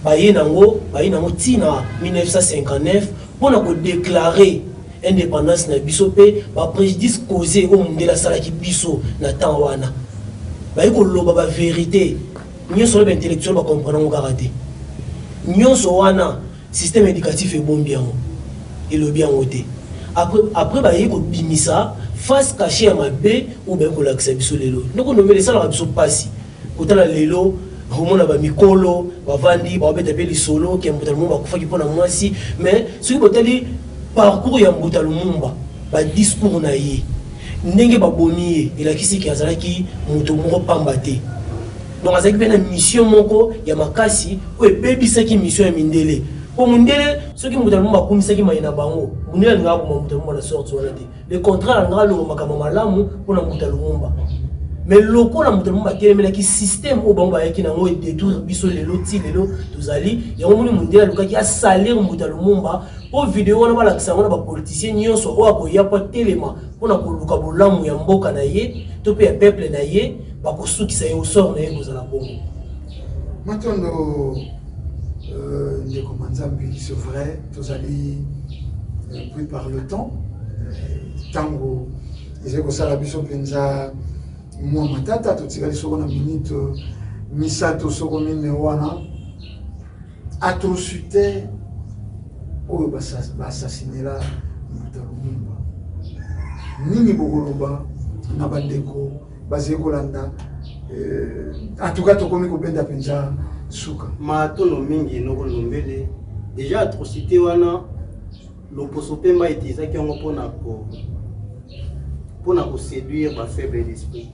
baye nango ntina 1959 mpona kodéclarer indépendance na biso, mpe bapréjudice causé oyo mondele asalaki biso na temps wana, baye koloba bavérité nyonso wana. Baintellectuel bacomprendre yango kaka te. Nyonso wana système éducatif ebombi yango, elobi yango te. Après baye kobimisa face cachée ya mabe oyo baye kolakisa biso lelo. Ndoko Ndombele, esalaka biso mpasi kotala lelo, omona bamikolo bavandi, babeta mpe lisolo ke Mbuta Lumumba akufaki mpona mwasi. Mais soki botali parcours ya Mbuta Lumumba, badiscours na ye, ndenge babomi ye, elakisi ke azalaki moto moko pamba te. Donc azalaki mpe na mission moko ya makasi oyo ebebisaki mission ya mindele, mpo mondele, soki Mbuta Lumumba akumisaki mai na bango, mondele alingaka koma Mbuta Lumumba na sorte wana te. Le contraire, alingaka alonga makambo malamu mpona Mbuta Lumumba. Mais lokola Mbuta Lumumba atelemelaki système oyo bango bayaki nango edétruire biso lelo ti lelo tozali yango, moni mondele alukaki asalir Mbuta Lumumba, mpo video wana balakisa yango na bapoliticien nyonso oyo akoya mpo atelema mpona koluka bolamu ya mboka na ye to mpe ya peuple na ye, bakosukisa ye, osort na ye kozala bongo. Matondo, ndeko Manzambi. C'est vrai, tozali pris par le temps. Ntango ezali kosala biso mpenza mwa matata, totikali soko na minute. Misato soko mine wana atrocité oyo baassasinela Mbuta Lumumba. Nini bokoloba na bandeko bazali kolanda? En tout cas tokomi kobenda mpenza suka. Matono mingi noko Ndombele. Déjà atrocité wana, loposo pemba etilisaki yango mpona koséduire bafaible d'esprit.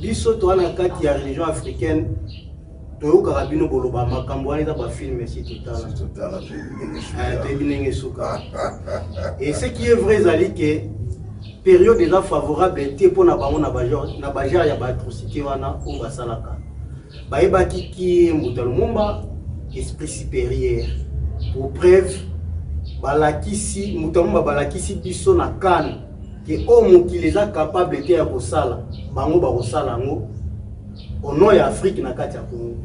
Biso toza na kati ya religion africaine, toyokaka bino boloba makambo wana eza bafilm. Si totala, toyebi ndenge esuka. Et ce qui est vrai ezali ke période eza favorable te mpona bango na bagenre ya baatrocité wana oyo basalaka. Bayebaki ki Mbuta Lumumba esprit supérieur. Pour preuve, balakisi Mbuta Lumumba, balakisi biso na kane ke oyo mokili eza capable te ya kosala, bango bakosala yango au nom ya Afrique na kati ya Congo.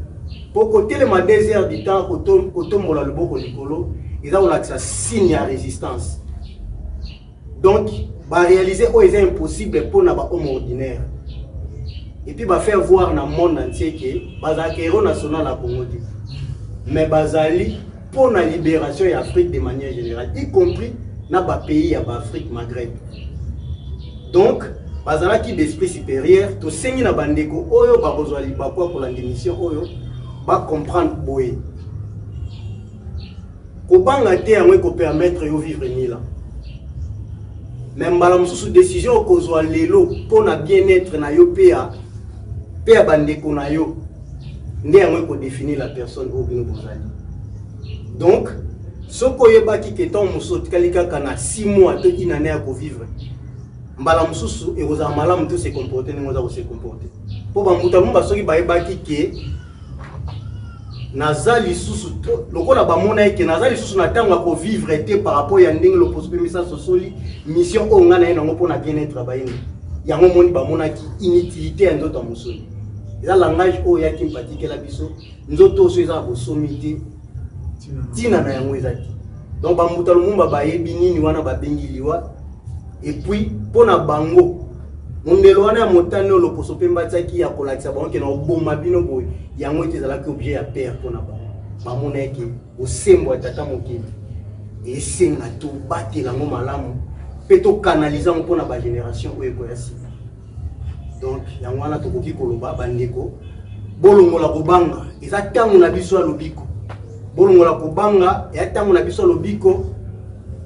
Mpo kotelema 2 heures du temps, kotombola loboko likolo, eza kolakisa signe ya résistance. Donc baréaliser oyo eza impossible mpona bahomme ordinaire et puis bafaire voir na monde entier ke bazalaka héros national ya Congo te, mais bazali mpona libération ya Afrique de manière générale, y compris na bapays ya baAfrique, Maghreb. Donc bazalaki d'esprit supérieur. Tosengi na bandeko oyo bakozwa libaku ya kolanda émission oyo bacomprendre boye: kobanga te yango ekopermettre yo vivre mila, mais mbala mosusu décision okozwa lelo mpona bien-être na yo mpe ya bandeko na yo nde yango ekodéfinir la personne oyo bino bozali. Donc soki oyebaki ke ntango mosusu otikali kaka na 6 mois to une année ya kovivre, mbala mosusu ekozala malamu to se comporte ndenge oza kose comporte. Mpo bambuta Lumumba, soki bayebaki ke naza lisusu, lokola bamona eke naza lisusu na ntango ya kovivre te par rapport ya ndenge loposo mpe misa sosoli mission oyo ngai na ye nango mpona bien-être ya bayini yango, moni bamonaki inutilité ya nzoto ya mosuni. Eza langage oyo yaki mpatikela biso nzoto oyo so eza na bosomi te, ntina na yango eza te. Donc bambuta Lumumba bayebi nini wana babengi liwa. Et puis mpo na bango, mondelo wana ya motane oyo loposo mpe mbatiaki ya kolakisa bango ke na oboma bino boye, yango ete ezalaki objet ya père mpo na bango. Bamona eke bosembo ya tata mokili esenga tobatela yango malamu mpe tokanalize yango mpona bagénération oyo ekoya nsima. Donc yango wana tokoki koloba: bandeko, bolongola kobanga, eza ntango na biso ya lobiko. Bolongola kobanga, eya ntango na biso ya lobiko.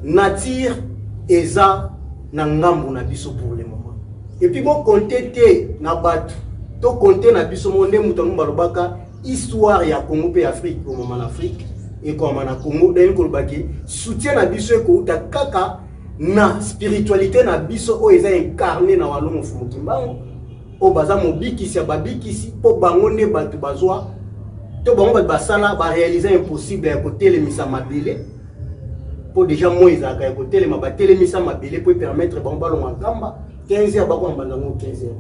Nature eza na ngambo na biso pour le moment. Et puis bocompter te na bato, tocompter na biso mo. Nde moto yango balobaka histoire ya Congo mpe Afrique ekomama na Afrique, ekomama na Congo. Ndenge kolobaki, soutien na biso ekouta kaka na spiritualité na biso oyo eza incarné na Walongo Mfumu Kimbangu, oyo baza mobikisi ya babikisi, mpo bango nde bato bazwa to bango bato basala baréaliser impossible ya kotelemisa mabele. Mpo déjà moi ezalaka ya kotelema, batelemisa mabele mpo epermettre bango balongwa Nkamba 15 heures, bakoma bandango 15 heures.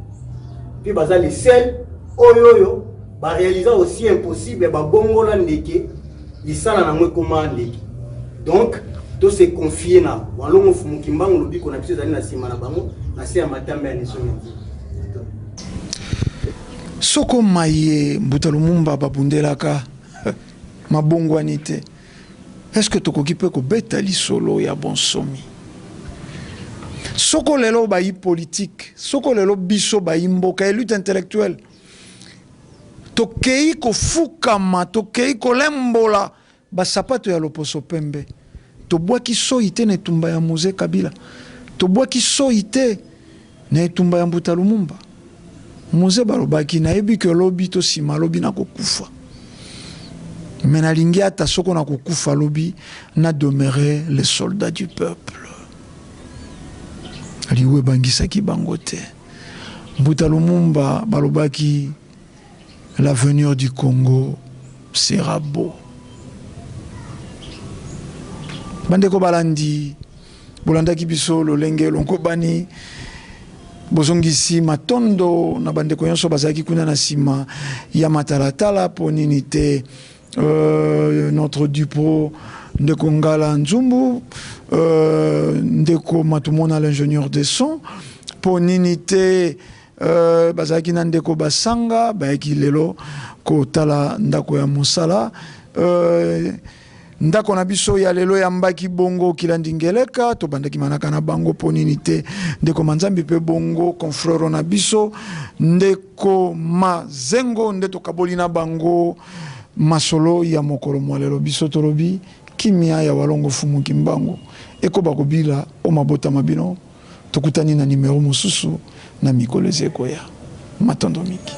Puis baza les seuls oyo baréalisa aussi impossible, babongola ndeke, lisala nango ekoma ndeke. Donc to se confie na Walongo Mfumu Kimbangu. Lobiko na biso ezali na nsima na bango, na se ya matambe ya nesongi. Soko maye Mbuta Lumumba babundelaka mabongwani te, est-ce que tokoki mpe kobeta lisolo ya bonsomi? Soko lelo bayi politique, soko lelo biso bayi mboka, élite intellectuelle, tokei kofukama, tokei kolembola basapato ya loposo pembe, tobwaki soi te na etumba ya Mzee Kabila, tobwaki soi te na etumba ya Mbuta Lumumba. Mzee balobaki: "Nayebi ke lobi to nsima lobi nakokufa, me nalingi ata soko nakokufa lobi, na demeurer le soldat du peuple." Liwa ebangisaki bango te. Mbuta Lumumba balobaki: "L'avenir du Congo sera beau." Bandeko balandi, bolandaki biso lolenge elongobani. Bozongisi matondo na bandeko nyonso bazalaki kuna na nsima ya matalatala. Mpo nini te notre Dupro, ndeko Ngala Nzumbu, ndeko Matumona, l'ingénieur de son. Mpo nini te? Euh, bazalaki na ndeko Basanga, bayaki lelo kotala ndako ya mosala. Euh, ndako na biso ya lelo yambaki bongo Kilandi Ngeleka, tobandaki manaka na bango mpo nini te ndeko Manzambi mpe bongo confrere na biso ndeko Mazengo nde tokaboli na bango masolo ya mokolo mwa lelo. Biso tolobi kimia ya Walongo Fumu Kimbangu ekoba kobila o mabota ma bino. Tokutani na numero mosusu na mikolo eza ekoya. Matondo mingi.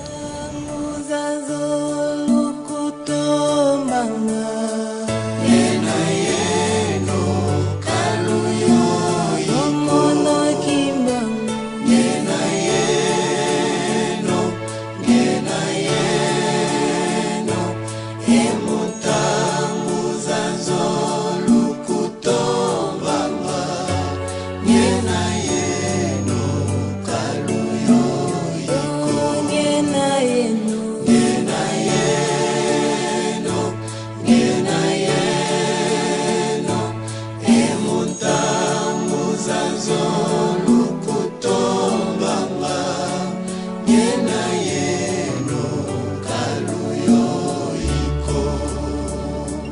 Yeah.